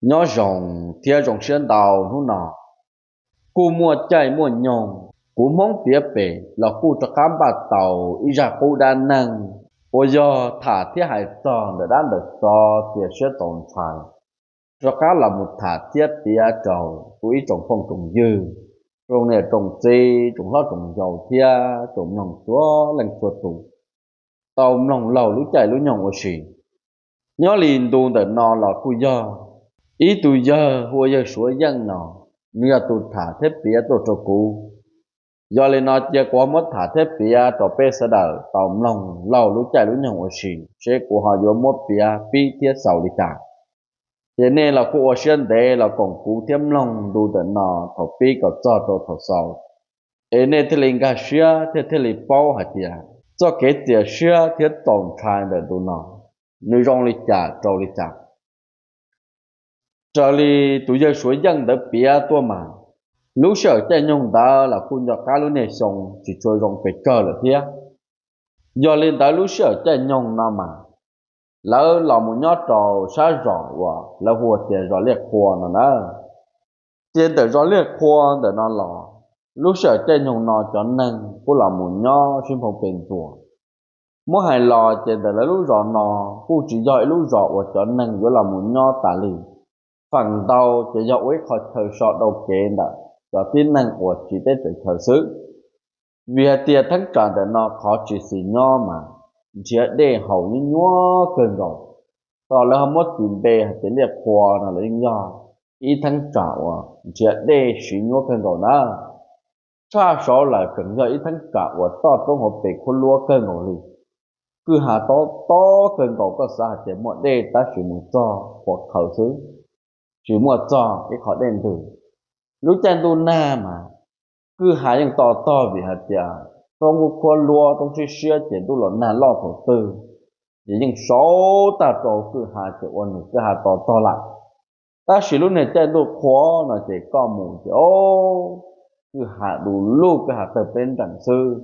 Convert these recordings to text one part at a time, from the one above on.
Nyob zoo thiab zoo siab ntau hnub no. Kuj muaj caij muaj nyoog kuv Hmoob Piav Pem los kuj rov qab npaj tau ib zaj qub dab neeg uas yog tham thiab hais txog ntawm dab ntawm tsov txias siab txaus ntshai, rov qab los mus tham thiab piav rau kuv ib tsoom phooj tsoom ywg, tsoom niam tsoom txiv, tsoom hlob tsoom yau thiab tsoom mloog txhua leej txhua tus tau mloog laug lub caij lub nyoog ua si. Nyob li ntu ntawm no los kuj yog ib tug yawg hu ua yawg Suav Yeej no, nws yog tus tham thiab piav tuaj rau kuv. Yog li no cia kuv ho muab tham thiab piav rau peb sawv daws tau mloog laug lub caij lub nyoog ua si, seb kuv ho yuav muab piav pib thiab xaus li cas. Ces nej los kuj ua siab ntev los koom kuv thiab mloog ntu ntawm no thaum pib kom txog rau thaum xaus, es nej thiaj li nkag siab thiab thiaj li paub hais tias txoj kev txias siab thiab txaus ntshai ntawm ntu no nws zoo li cas rau li cas. Raws li tus yawg Suav Yeej ntawd piav tuaj mas, lub sij hawm caij nyoog ntawd los kuj nco qab lub niag xyoo tsis tshua zoo pes kawg lawm thiab. Yog li ntawd lub sij hawm caij nyoog no mas, lawv los mus nyob rau sab zos uas lawv hu tias zos Liaj Qhua no na. Ces ntawm zos Liaj Qhua ntawm no los, lub sij hawm caij nyoog no cov neeg kuj los mus nyob sib nphoo pes ntxuas. Muab hais los ces ntawm lawv lub zos no kuj tsis yog ib lub zos uas cov neeg yuav los mus nyob tas li. Feem ntau ces yog ua ib qho chaw so dau kev ntawm cov tib neeg uas tsiv teb tsaws chaw xwb. Vim hais tias theeb tsam ntawm no qhov tsis xis nyob mas nrhiav dej haus nyuab nyuab kawg nkaus. Thaum lawv ho muab tis npe hais tias Liaj Qhua no los yeej yog ib theeb tsam uas nrhiav dej siv nyuab kawg nkaus na. Tshaj saud lawm tseem yog ib theeb tsam uas toj roob hauv pes khuab luab kawg nkaus li. Kwj ha tob tob kawg nkaus, koj xav hais tias muaj dej tab sis mus txog qhuav qhawv xwb, tsis muaj txog ib qho dej ntws. Lub caij ntuj nag mas kwj ha yeej to tog vim hais tias roob kub khuab luab, roob siab siab ces ntuj los nag loj thaum twg ces yeej saub tag rau kwj ha ces ua nws kwj ha to tog lawm. Tab sis lub niag caij ntuj qhua no ces koj mus ces o, kwj ha du lug, kwj ha tawg pleb nrees xwb,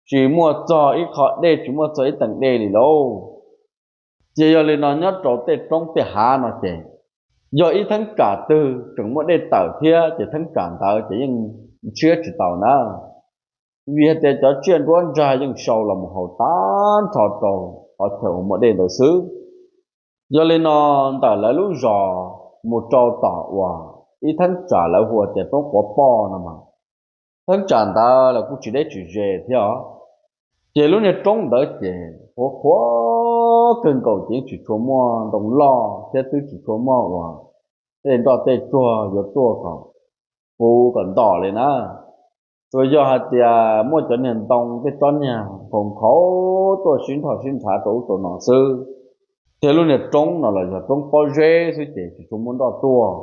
tsis muaj txog ib qho dej, tsis muaj txog ib teev dej li lauj. Ces yog li no nyob rau tej roob tej hav no ces yog ib theeb tsam twg tseem muaj dej tawm thiab ces theeb tsam ntawd ces yeej ntshiab tsis tau na. Vim hais tias cov tsiaj nruab nrag yeej sau los mus haus tag nrho rau qhov chaw uas muaj dej ntawd xwb. Yog li no ntawm lawv lub zos mus rau tom uas ib theeb tsam lawv hu tias roob Quav Poj no mas, theeb tsam ntawd los kuj tsis deb tsis ze thiab os. Ces lub niag roob ntawd ces qhuav qhuav kawg nkaus ces yeej tsis tshua muaj ntoo loj thiab twb tsis tshua muaj uas tej nroj tej tsuag yuav tuaj kom puv kom ntom li na. Tsuas yog hais tias muaj cov niag ntoo tej tsob niag nkhaus nkhaus tuaj sib nrhoj sib nrhav rau ub rau no xwb. Thiab lub niag roob no los yog roob pob zeb xwb ces tsis tshua muaj nroj tuaj.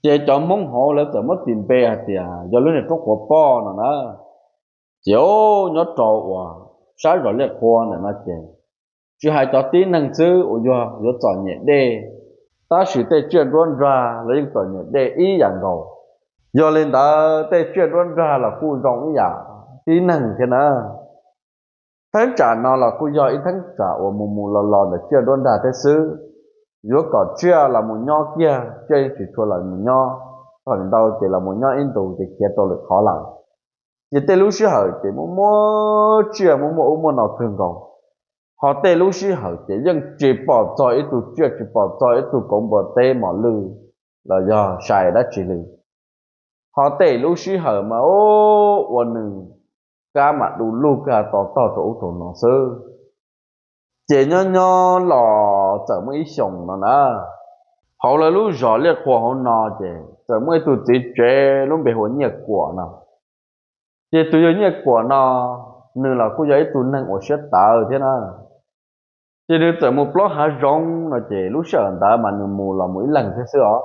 Ces cov Hmoob hauv lawv txawm muab tis npe hais tias yog lub niag roob Quav Poj no na. Ces nyob rau uas sab zos Liaj Qhua ntawm no ces tsis hais cov tib neeg xwb uas yog yuav txom nyem dej, tab sis tej tsiaj nruab nrag los yeej txom nyem dej ib yam nkaus. Yog li ntawd tej tsiaj nruab nrag los kuj zoo ib yam tib neeg thiab na. Theeb tsam no los kuj yog ib theeb tsam uas mus mus los los ntawm tsiaj nruab nrag thiab xwb. Yuav kom tsiaj los mus nyob kiag tsiaj yeej tsis tshua los mus nyob, feem ntau ces los mus nyob ib ntus ces khiav rau lwm qhov lawm. Ces tej lub sij hawm ces muaj muaj tsiaj muaj muaj ub muaj no kawg nkaus, ho tej lub sij hawm ces yeej tsis pom txog ib tug tsiaj, tsis pom txog ib tug kauv npua teb mos lwj los yog sai dab tsi li. Ho tej lub sij hawm mas ua nws kab mam du lug kag to tog rau ub rau no xwb. Ces nyob nyob los txawm muaj ib xyoos no na, hauv lawv lub zos Liaj Qhua hauv no ces txawm muaj ib tug txiv tsev lub npe hu ua Nyiaj Kuam no. Ces tus yawg Nyiaj Kuam no, nws los kuj yog ib tug neeg uas siab tawv thiab na. Ces nws txawm mus plob hav zoov no ces lub sij hawm ntawd mas nws mus los mus ib leeg thiab xwb os.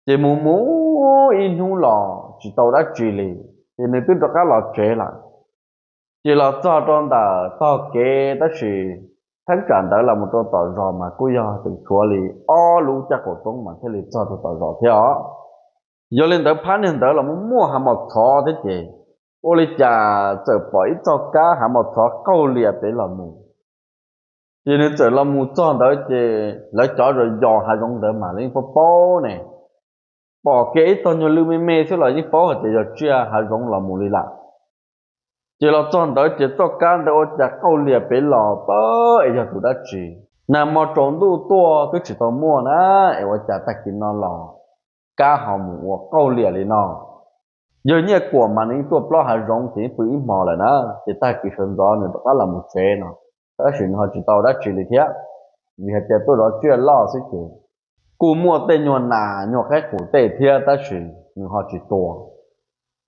Ces mus mus ib hnub los tsis tau dab tsi li, ces nws twb rov qab los tsev lawm. Ces los txog rau ntawm tog kev tab sis theeb tsam ntawd los mus rau tom zos mas kuj yog tseem tshuav li ob lub caj qaum roob mas thiaj li txog rau tom zos thiab os. Yog li ntawd phab niag ntawd los muaj muaj hav mos txhov thiab ces ua li cas txawm pom ib txoj kab hav mos txhov qaug lias pem los mus. Ces nws txawm los mus txog ntawd ces lawv cov zos yos hav zoov ntawd mas lawv yeej paub paub ne, pom kiag ib tog nyuag lwj me me xwb los yeej paub hais tias yog tsiaj hav zoov los mus li lawm. Ces los txog ntawd ces txoj kab ntawd ua cas qauj lias pem los pab es yog tus dab tsi. Nag hmo tsaus ntuj tuaj twb tsis tau muaj na, es ua cas tag kis no los kab ho mus ua qauj lias li no. Yawg Nyiaj Kuam mas nws yeej tuaj plob hav zoov ces yeej pw ib hmo lawm na, ces tag kis sawv ntxov nws rov qab los mus tsev no, tab sis nws ho tsis tau dab tsi li thiab, vim hais tias tuaj zov tsiaj loj xwb ces kuj muaj tej nyuag nas nyuag qaib qus tej thiab tab sis nws ho tsis tua,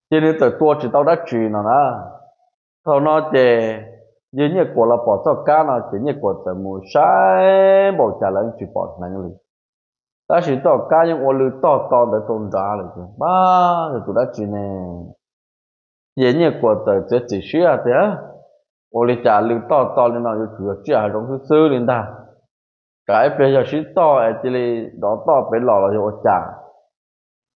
ces nws txawm tua tsis tau dab tsi no na. Thaum no ces yawg Nyiaj Kuam los pom txoj kab no ces Nyiaj Kuam txawm mus saib npaum cas los yeej tsis pom hneev li, tab sis txoj kab yeej ua lw toj to ntawd rau nrad lawm ces pab yog tus dab tsi ne. Ces Nyiaj Kuam txawm txiav txim siab tias, ua li cas lw toj to li no yuav tsum yog tsiaj hav zoov xwb xwb li ntag, tsam ib pliag yog sib tog es cia li dov toj pem los los yog ua cas.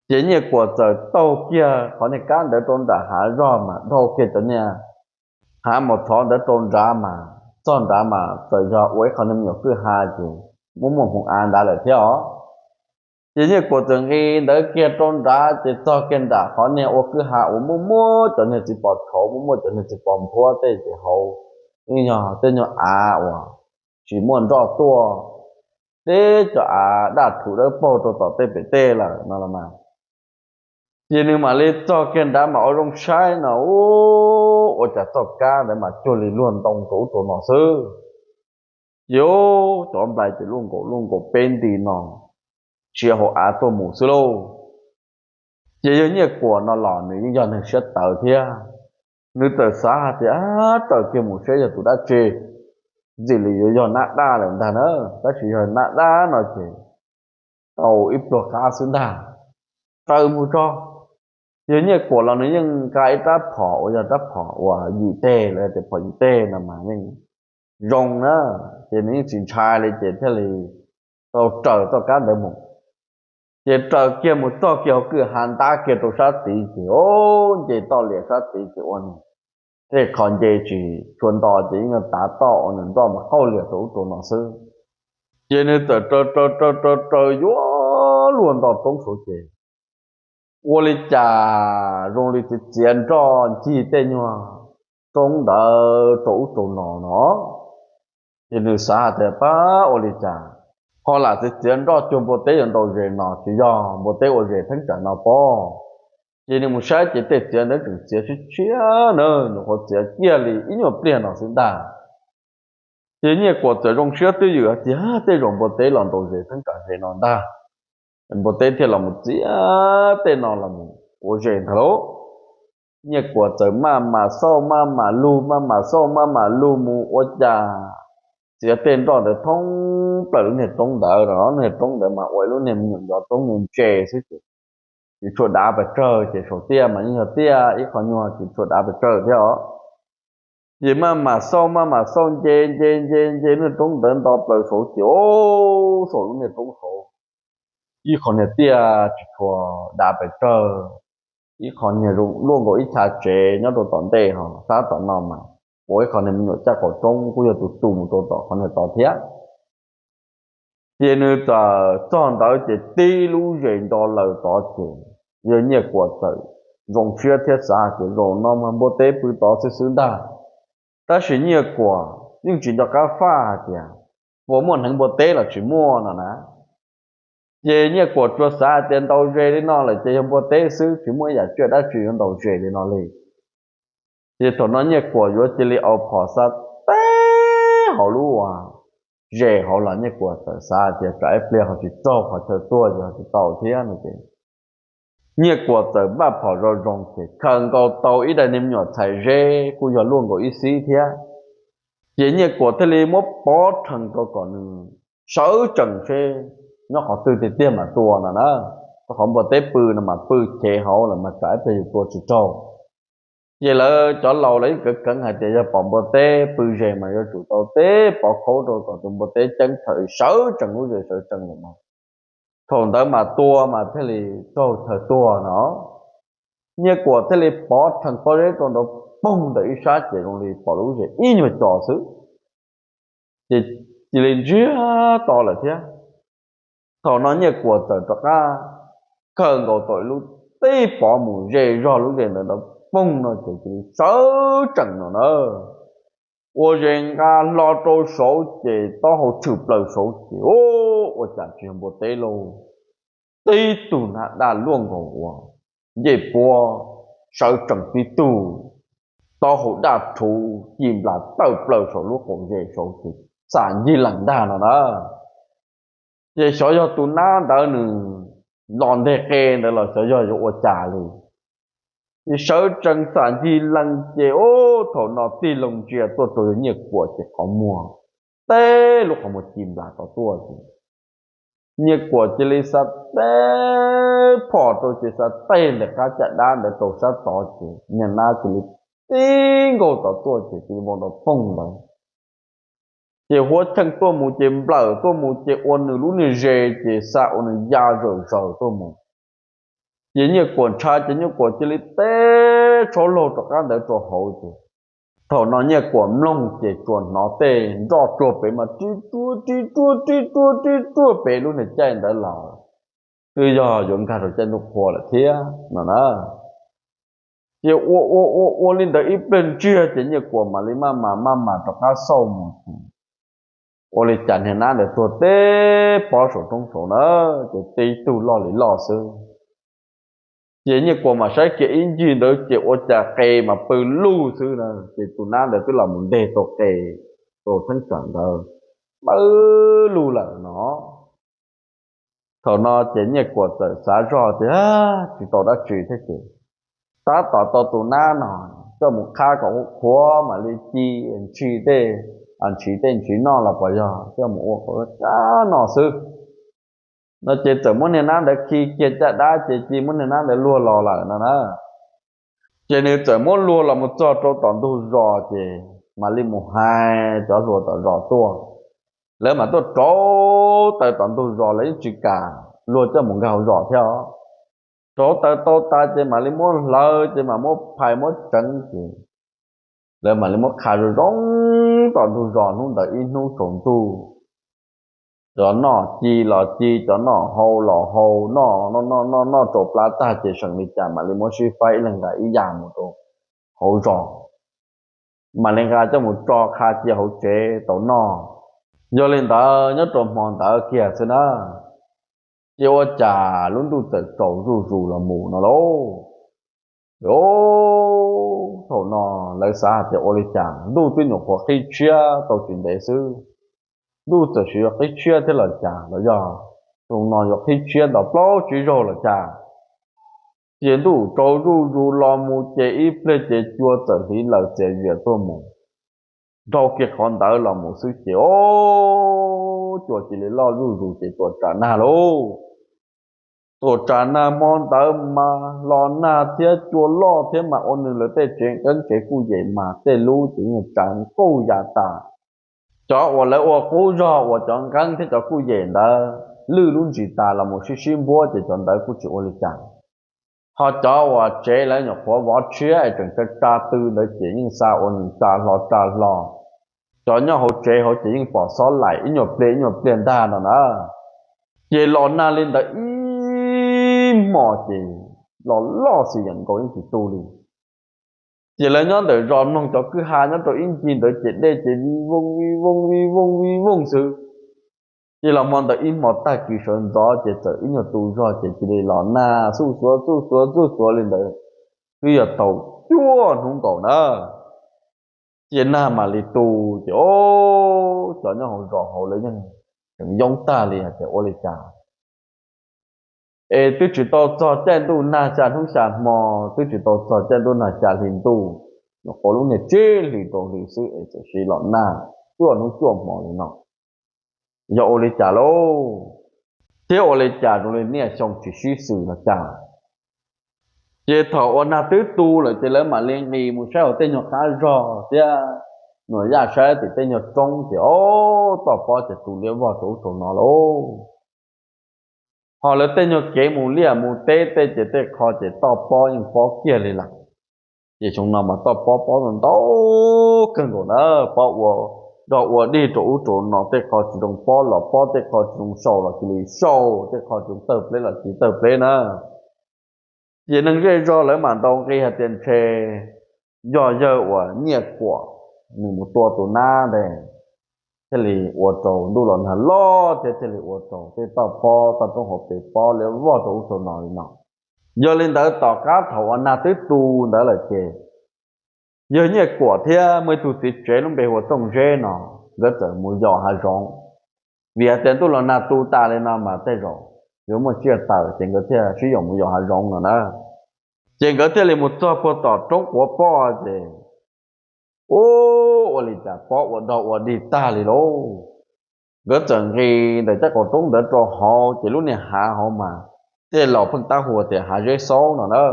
Ces Nyiaj Kuam txawm taug kiag qhov niag kab ntawd rau nram hav zog mas dhau kiag cov niag hav mos thov ntawd rau nrad mas txog nrad mas txawm yog ua ib qho niag me nyuam kwj ha ces muaj muaj hmoov av nrad lawm thiab os. Ces Nyiaj Kuam txawm nqis ntawd kiag rau nrad ces txog kiag nram qhov niag ua kwj ha uas muaj muaj cov niag txiv pos tshauv muaj muaj cov niag txiv pos nphuab tej ces hauv yeej yog tej nyuag av uas tsis muaj nroj tuaj, deb cov av daj rhuv dawb paug rau tom tej pem tej lawm no los mas. Ces nws mam li txog kiag nrad mas ua zoo saib no, ua cas txoj kab ntawd mas cuag li luag ntoo rau ub rau no xwb. Ces cov nplai ces luaj nkaus luaj nkaus peb nti no, tsis hauv av tuaj mus xwb lauj. Ces yawg Nyiaj Kuam no los nws yeej yog neeg siab tawv thiab, nws txawm xav hais tias, raws kiag mus saib yog tus dab tsi, ntxim li yuav yog nab dab lawm ntag na, tab sis yog nab dab no ces tau ib pluag qab xwb ntag. Raws mus tso, yawg Nyiaj Kuam los nws yeej nqa ib rab phom uas yog rab phom uas yim teg los tias phom yim teg no mas yeej zoo na, ces nws yeej tsis ntshai li ces thiaj li tau raws txoj kab ntawd mus. Ces raws kiag mus txog kiag hauv kwj ha ntab kiag rau sab tid ces o, nce toj lias sab tid ces ua nws tej qho nce tsis tshua nto ces yeej yog tav toj ua nws nroj mas qauj lias rau ub rau no xwb. Ces nws txawm raws raws raws raws raws yuav luag nto roob saud ces ua li cas zoo li txiav txiav nroj ncig tej nyuag roob ntawd rau ub rau no no. Ces nws xav hais tias pab ua li cas ho lam txiav txiav nroj cuag npua teb yuav ntaus zes no, tsis yog npua teb ua zes theeb tsam no pob. Ces nws mus saib ces tej txiav ntawd tseem txiav tshiab tshiab na, nyuam qhuav txiav kiag li ib nyuag pliag no xwb ntag. Ces Nyiaj Kuam txawm zoo siab twj ywm hais tias tej zaum npua teb los ntaus zes theeb tsam zes no ntag, npua teb thiaj los mus txiav tej no los mus ua zes ntag lauj. Nyiaj Kuam txawm maj mam xauj maj mam lug maj mam xauj maj mam lug mus ua cas txiav tej nroj ntawd thoob plaws lub niag roob ntawd no, niag roob ntawd mas ua ib lub niag me nyuam ncov roob ntse ntse xwb ces tsis tshua dav pes tsawg ces saum tiaj mas yeej yog tiaj ib qho nyuag tsis tshua dav pes tsawg thiab os. Ces maj mam xauj maj mam xauj nce nce nce nce niag roob ntawd nto plaws saud ces o, saum lub niag roob saud ib qho niag tiaj tsis tshua dav pes tsawg, ib qho niag zoo luaj nkaus ib chav tsev nyob rau tom ntej ho sab tom no mas ua ib qho niag me nyuam caj qaum roob kuj yog tus tu mus rau tom qhov niag tod thiab. Ces nws txawm txog ntawd ces tib lub zes nto laws tod ces yawg Nyiaj Kuam txawm zoo siab thiab xav hais tias zaum no mas npua teb pw tod xwb xwb ntag. Tab sis Nyiaj Kuam yeej tsis nco qab faj hais tias puas muaj hneev npua teb los tsis muaj no na. Ces Nyiaj Kuam tsuas xav hais tias ntaus zes li no lawm ces yog npua teb xwb tsis muaj ib yam tsiaj dab tsi yuav ntaus zes li no li. Ces thaum no Nyiaj Kuam yuav cia li au phom xa teb hauv lub zes hauv los Nyiaj Kuam txawm xav hais tias tsam ib pliag ho tsis raug qhov chaw tuag ces ho tsis tau thiab no ces Nyiaj Kuam txawm npaj phom zoo zoo ces khaws nkaus tau ib daim niag me nyuam txhais zeb kuj yog luaj nkaus ib xib thiab. Ces Nyiaj Kuam thiaj li muab pov rhees rau kom nws sawv tsees seb nyob qhov twg tiag tiag mam tua no na, rau qhov npua teb pw no mas pw chev hauv lawm mas tsam ib pliag yus tua tsis raug. Ces lawv cov laus lawv yeej keev keev hais tias yog pom npua teb pw zes mas yuav tsum tau teb pov khaub rau kom tus npua teb ceeb thaum sawv tsees lub zes sawv tsees lawm mas thaum ntawd mas tua mas thiaj li raug chaw tuag no. Nyiaj Kuam thiaj li pov rhees pob zeb rau nraud poog ntawm ib sab ces zoo li pom lub zes ib nyuag co xwb. Ces cia li ntsiag to lawm thiab. Thaum no Nyiaj Kuam txawm rov qab khaws nkaus tau ib lub tib pov mus ze zog lub zes ntawd nrov poog no ces cia li sawv tsees no na. Ua zes nqa hlo rau saud ces taub hau tshwm plaws saud ces ua cas tsis yog npua teb lauj, tib tug nab daj luaj nkaus ua ncej puab sawv tsees tib tug, taub hau daj rhuv ci nplas tawm plaws saum lub qaum zes saud ces xam ncig lees ntag no na. Ces xyov yog tus nab ntawd nws los nteg qe ntawd los xyov yog yuav ua cas li, ces sawv tsees xam ncig lees ces ub thaum no tig loo ntsia tuaj rau Nyiaj Kuam ces qhov muag, teb lub qhov muag ci nplas tod tuaj ces Nyiaj Kuam cia li xav teb phom rau ces xav teg ntawm qab caj dab ntawd rau sab tod ces niag nab cia li tib nkaug tod tuaj ces cia li vau nrov poog ntawd. Ces huab cheej tuaj mus ces nplawm tuaj mus ces ua nws lub niag zes ces xa ua nws ya zawm zaws tuaj mus. Ces Nyiaj Kuam ntshav ces Nyiaj Kuam cia li teb tshaub laug rov qab ntawd rau hauv ces thaum no Nyiaj Kuam mloog ces tsuas hnov tej nroj tsuag pem mas rib ruaj rib ruaj rib ruaj rib ruaj pem lub niag caij ntawd los twb yog yuav nkag rau caij ntuj qhua lawm thiab no na. Ces ua ua ua ua li ntawd ib pliag ntsiag ces Nyiaj Kuam mam li maj mam maj mam rov qab xauj mus ces ua li cas niag nab ntawd tuag teb pob saum roob saud na, ces tib tug loj li loj xwb. Ces Nyiaj Kuam mam saib kiag ib ncig ntawd ces ua cas qe mas pw lug xwb na, ces tus nab ntawd twb los mus nteg tau qe rau theeb tsam ntawd pawg lug lawm no. Thaum no ces Nyiaj Kuam txawm xav zog tias tsis tau dab tsi thiab ces tab tom tau tus nab no coj mus qhab kom qhuav mam li ci ntshis tej, ntshis tej ntshis noj los puas yog coj mus ua qab noj xwb no. Ces txawm muab niag nab ntawd khi kiag caj dab ces cia muab niag nab ntawd luag los lawm no na. Ces nws txawm muab luag los mus txog rau tom ntug zos ces mam li mus hais cov hluas tom zos tuaj. Lawv mam tuaj rauv taws tom ntug zos, lawv yeej tsis kam luag coj mus nkag hauv zos thiab os. Rauv taws tau tas ces mam li muab hlawv ces mam muab phais muab tseev ces lawv mam li muab qha zoo zoo tom ntug zos. Hnub ntawd ib hnub tsaus ntuj, cov noj ci los ci, cov noj hau los hau, noj noj noj noj rau plab tag ces seem li cas mam li muab sib faib ib leeg nqa ib yam mus rau hauv zos, mam li nqa coj mus tso qha cia hauv tsev tau noj. Yog li ntawd nyob rau hmo ntawd kiag xwb na, ces ua cas lub ntuj txawm tsaus zuj zus los mus no lauj. Thaum no lawv xav hais tias ua li cas ntuj twb nyuam qhuav qhib tshiab tau tsis ntev xwb, ntuj txawm sis yuav qhib tshiab thiab los cas los yog zoo no yuav qhib tshiab ntau plaub tsib zaug los cas. Ces ntuj tsaus zuj zus los mus ces ib pliag ces cua txawm hliv laws txias zias tuaj mus. Dhau kiag qhov ntawd los mus xwb ces o, cua cia li loj zuj zus ces tuam tsam nag lauj. Tuam tsam nag hmo ntawd mas los nag thiab cua loj thiab mas ua nws lawv tej tsev nqeeb tsev kuj yem mas tej lub ces yeej tsav nqauj ya tas. Cov uas lawv ua qub zog uas cov nqeeb thiab cov kuj yem ntawd lwj lub ntsis tas los mus sib sib npuab ces cov ntawd kuj tsis ua li cas. Ho cov uas tsev lawv nyuam qhuav vov tshiab es tseem tsa tsa tw ntawd ces yeej xa ua nws tsa hlo tsa hlo. Cov nyob hauv tsev hauv ces yeej pom xob laim ib nyuag pliag ib nyuag pliag ntag no na. Ces los nag li ntawd ib hmos ces los loj xwm yeem nkaus yeej tsis tu li. Ces lawv nyob ntawm zos mloog cov kwj ha nyob rau ib ncig ntawd ces dej ces vij vooj vij vooj vij vooj vij vooj xwb. Ces los hmo ntawd ib hmo tag kis sawv ntxov ces txawm ib nyuag tu zog ces cia li los nag xuj xuav xuj xuav xuj xuav li ntawd twb yog tau cuaj hnub nkaus na. Ces nag mam li tu ces o, cov nyob hauv zos hauv lawv yeej tseem yoob tag li hais tias ua li cas es twb tsis tau txog caij ntuj nag xya hnub xya hmo, twb tsis tau txog caij ntuj nag xya hli ntuj, nyuam qhuav lub niag tsib hlis rau hli xwb es txawm sis los nag cuaj hnub cuaj hmo li no, yog ua li cas lauj? Thiab ua li cas zoo li niaj xyoo tsis sib xws los cas? Ces thaum uas nag twb tu lawm ces lawv mam li nqis mus saib hauv tej nyuag qab zog thiab nua yaj saib tim tej nyuag roob ces o, toj pob ces tu liab vog rau ub rau no lauj. Ho lawv tej nyuag kev mus liaj mus teb tej ces tej qho ces toj pob yeej pob kiag li lawm. Ces xyoo no mas toj pob pob ntau kawg nkaus na, pob ua dog ua dig rau ub rau no, tej qho tsis zoo pob los pob, tej qho tsis zoo sau los cia li sau, tej qho tsis zoo tawg pleb los cia li tawg pleb na. Ces neeg zej zog lawv mam ntaus nqi hais tias ntshe yog yawg uas Nyiaj Kuam nws mus tua tus nab ntawd thiaj li ua rau ntuj los nag loj thiab thiaj li ua rau tej toj pob toj roob hauv pes pob liab vog rau ub rau no li no. Yog li ntawd tom qab thaum uas nag twb tu ntawd lawm ces yawg Nyiaj Kuam thiab muaj ib tug txiv tsev lub npe hu ua Txooj Zeb no, nkawd txawm mus yos hav zoov. Vim hais tias ntuj los nag tu tas li no mas tej zaum yuav muaj tsiaj tawm ces nkawd thiaj sib yaum mus yos hav zoov no na. Ces nkawd thiaj li mus txog puag tom roob quav poj ces ub, ua li cas pob ua dog ua dig tag li lauj. Nkawd txawm nqis ntawm caj qaum roob ntawd rau hauv ces lub niag hav hauv mas tej laus pheej tab hu tias hav zeb xaub no na.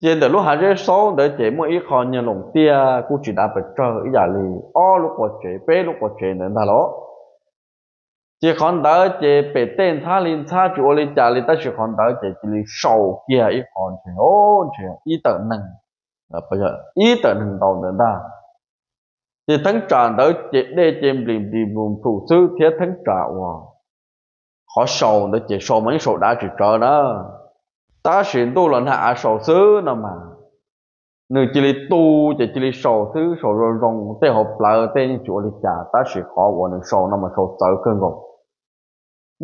Ces ntawm lub hav zeb xaub ntawd ces muaj ib qho nyuag loos tiaj kuj tsis dav pes tsawg ib yam li ob lub qua tsev peb lub qua tsev ntawd ntag lauj. Ces qhov ntawd ces pem tej ntxhab li ntxhab tsis ua li cas li tab sis qhov ntawd ces cia li sau kiag ib qho ntshe, ntshe ib tawm neeg, ib tawm neeg ntau ntawd ntag. Ces theeb tsam ntawd ces dej ces nplis nplis nplus nplus xwb thiab theeb tsam uas qhov sau ntawd ces sau mas yeej sau dav tsis tsawv na. Tab sis ntuj los nag av sau xwb no mas nws cia li tu ces cia li sau xwb, sau zoo zoo, tej hauv plawv tej yeej tsis ua li cas tab sis qhov uas nws sau no mas sau txawv kawg nkaus.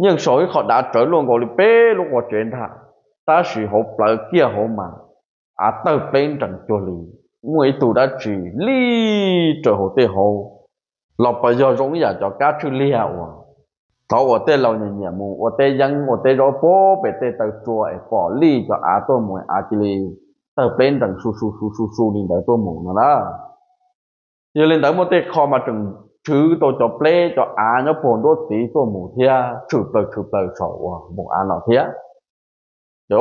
Yeej sau ib qho dav tsawv luaj nkaus li peb lub qua tsev ntag, tab sis hauv plawv kiag hauv mas av tawg pleb nrees cuag li muaj ib tug dab tsi lij raws hauv tej hauv los pas yog zoo ib yam cov kab tshwj liag uas thov uas tej laus nyiam nyiam mus ua teb yeeb ua teb zaub puag pem tej taw tsua es pom lij cov av tuaj mus av cia li tawg pleb nrees su su su su su li ntawd tuaj mus no na. Yog li ntawd muaj tej qho mas tseem tshwv tau cov pleb cov av nyob puag nruab txiv tuaj mus thiab tshwm plaws tshwm plaws saum uas npoo av no thiab. Ces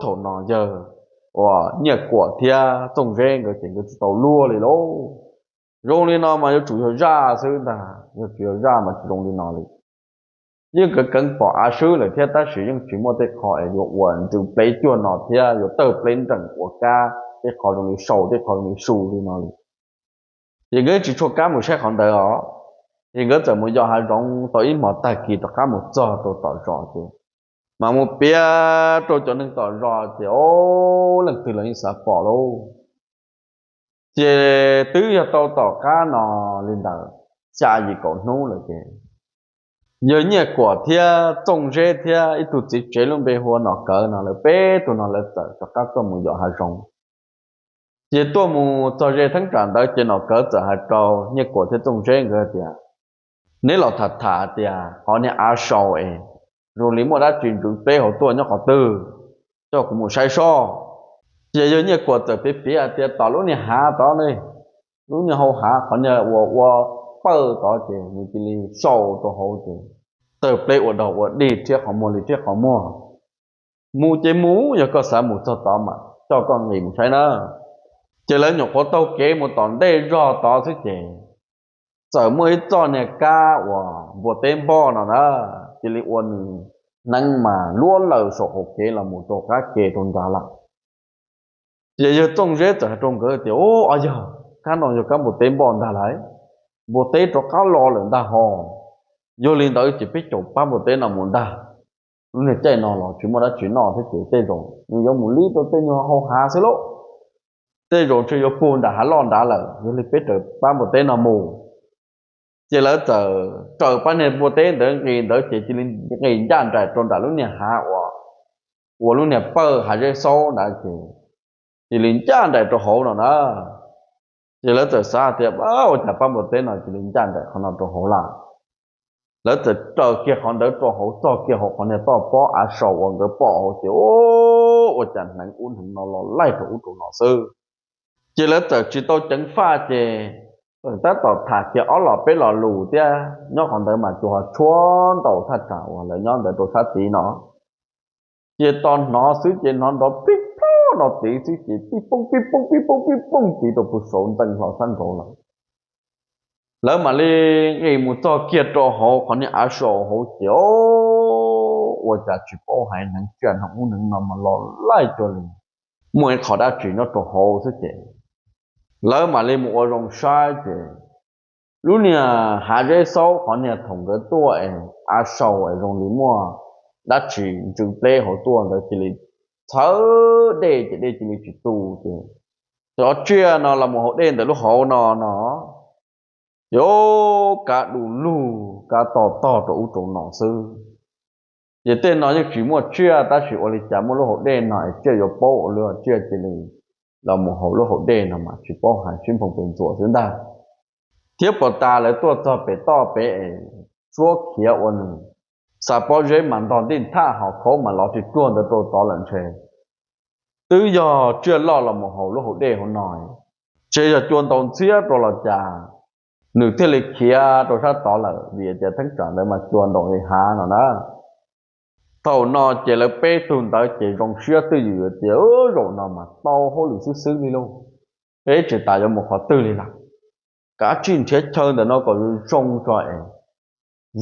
thaum no yawg uas Nyiaj Kuam thiab Txooj Zeb nkawd ces nkawd tsis tau luag li lauj. Zoo li no mas yuav tsum yog zaj xwb ntag, yog tsis yog zaj mas tsis zoo li no li. Yeej keev keev pom av swb lawm thiab tab sis yeej tsis muaj tej qho es yuav ua ntsws pleb cuag no thiab yuav tawg pleb nrees ua kab tej qho zoo li sau tej qho zoo li su li no li. Ces nkawd tsis tshua kab mus saib qhov ntawd os. Ces nkawd txawm mus yos hav zoov tau ib hmos tag kis rov qab mus txog rau tom zos ces mas mus piav rau cov neeg tom zos ces o, leej twg los yeej xav pom lauj. Ces twb yog tau tom qab no li ntawd xya yim kaum hnub lawm ces yawg Nyiaj Kuam thiab Txooj Zeb thiab ib tug txiv tsev lub npe hu ua Nom Kawv no lawv peb tug no lawv txawm rov qab tuaj mus yos hav zoov. Ces tuaj mus txog ze theeb tsam ntawd ces Nom Kawv txawm hais rau Nyiaj Kuam thiab Txooj Zeb nkawd tias, neb los tham tham tias qhov niag av sau es zoo li muaj dab tsi ntsws pleb hauv tuaj nyob qhov twg, coj kuv mus saib soj. Ces yawg Nyiaj Kuam txawm piav piav hais tias tom lub niag hav tod ne, lub niag hau hav qhov niag uas ua pawj tod ces nws cia li sau rau hauv ces tawg pleb ua dog ua dig rhiab qhov muag li rhiab qhov muag. Mus ces mus, yog koj xav mus txog tod mas coj koj nqis mus saib na. Ces lawv nyuam qhuav taug kev mus tom ntej zog tod xwb ces txawm muaj ib txoj niag kab uas npua teb npoj no na, cia li ua nws hneev mas luab laws saum qaum kev los mus rau qab ke rau nrad lawm. Ces yawg Txooj Zeb txawm hais rau nkawd tias, o, yog kab no yog kab npua teb npoj ntag lauj, npua teb rov qab los lawm ntag hos. Yog li ntawd ces peb caum pab npua teb no mus ntag. Lub niag caij no los tsis muaj dab tsi noj thiab ces tej zaum nws yuav mus lib rau tej nyuag hau hav xwb lauj. Tej zaum ntshe yuav puag nram hav loj nrad lawm, yog li peb raws pab npua teb no mus. Ces lawv txawm raws pab niag npua teb ntawd nqis ntawd ces cia li nqis ncaj nraim rau nram lub niag hav uas, uas lub niag pawj hav zeb xaub ntawd ces cia li ncaj nraim rau hauv no na. Ces lawv txawm xav tias, ua cas pab npua teb no cia li ncaj nraim qhov no rau hauv lawm. Lawv txawm raws kiag qhov ntawd rau hauv txog kiag hauv qhov niag toj pob av sau uas nkawd pom hauv ces, o, ua cas hneev ub hneev no los laij rau ub rau no xwb. Ces lawv txawm tsis tau ceev faj ces txawm tab tom tham kiag ob los peb los lus thiab nyob qhov ntawd mas tsuas ho tshuab ntaus thaj tsam uas lawv nyob ntawd rau sab tid no. Ces tos hnov xwb ces hnov nrov pib plob no tid xwb ces pib poob pib poob pib poob pib poob tid rau puag saud ntxeev hlo sab nraud lawm. Lawv mam li nqis mus txog kiag rau hauv qhov niag av sau hauv ces, o, ua cas tsis paub hais hneev tsiaj hneev ub hneev no mas los laij cuag li muaj ib qho dab tsi nyob rau hauv xwb ces lawv mam li mus ua zoo saib ces Lub niag hav zeb xaub qhov niag thaum nkawd tuaj es av sau es zoo li muaj dab tsi ntsw pleb hauv tuaj ntawd cia li txhawv dej ces dej cia li tsis tu ces cov tsiaj no los mus haus dej ntawm lub hauv no no ces kav du lug kav to tog rau ub rau no xwb. Ces tej no yeej tsis muaj tsiaj tab sis ua li cas muaj lub hauv dej no es tsiaj yuav paub ua luaj, tsiaj cia li los mus haus lub hauv dej no mas tsis paub hais sib nphoo pes ntxuas xwb ntag. Thiab puag ta lawv tuaj txog pem toj pem es suab khiav ua nws xa pob zeb mas ntog ntij thaj ho khaub mas lov ris ruag ntawd rau tod lawm ntshe twb yog tsiaj loj los mus haus lub hauv dej hauv no, ntshe yog cua ntaus ntxhiab rau los cas nws thiaj li khiav rau sab tod lawm vim tias theeb tsam ntawd mas cua ntaus li hav no na. Thaum no ces lawv peb tug ntawd ces zoo siab twj ywm tias zaum no mas tau hauj lwm xwb xwb li lauj, peb tsis tas yuav mus qhov twg li lawm. Kav tsij nrhiav chaw ntawm no kom zoo tso es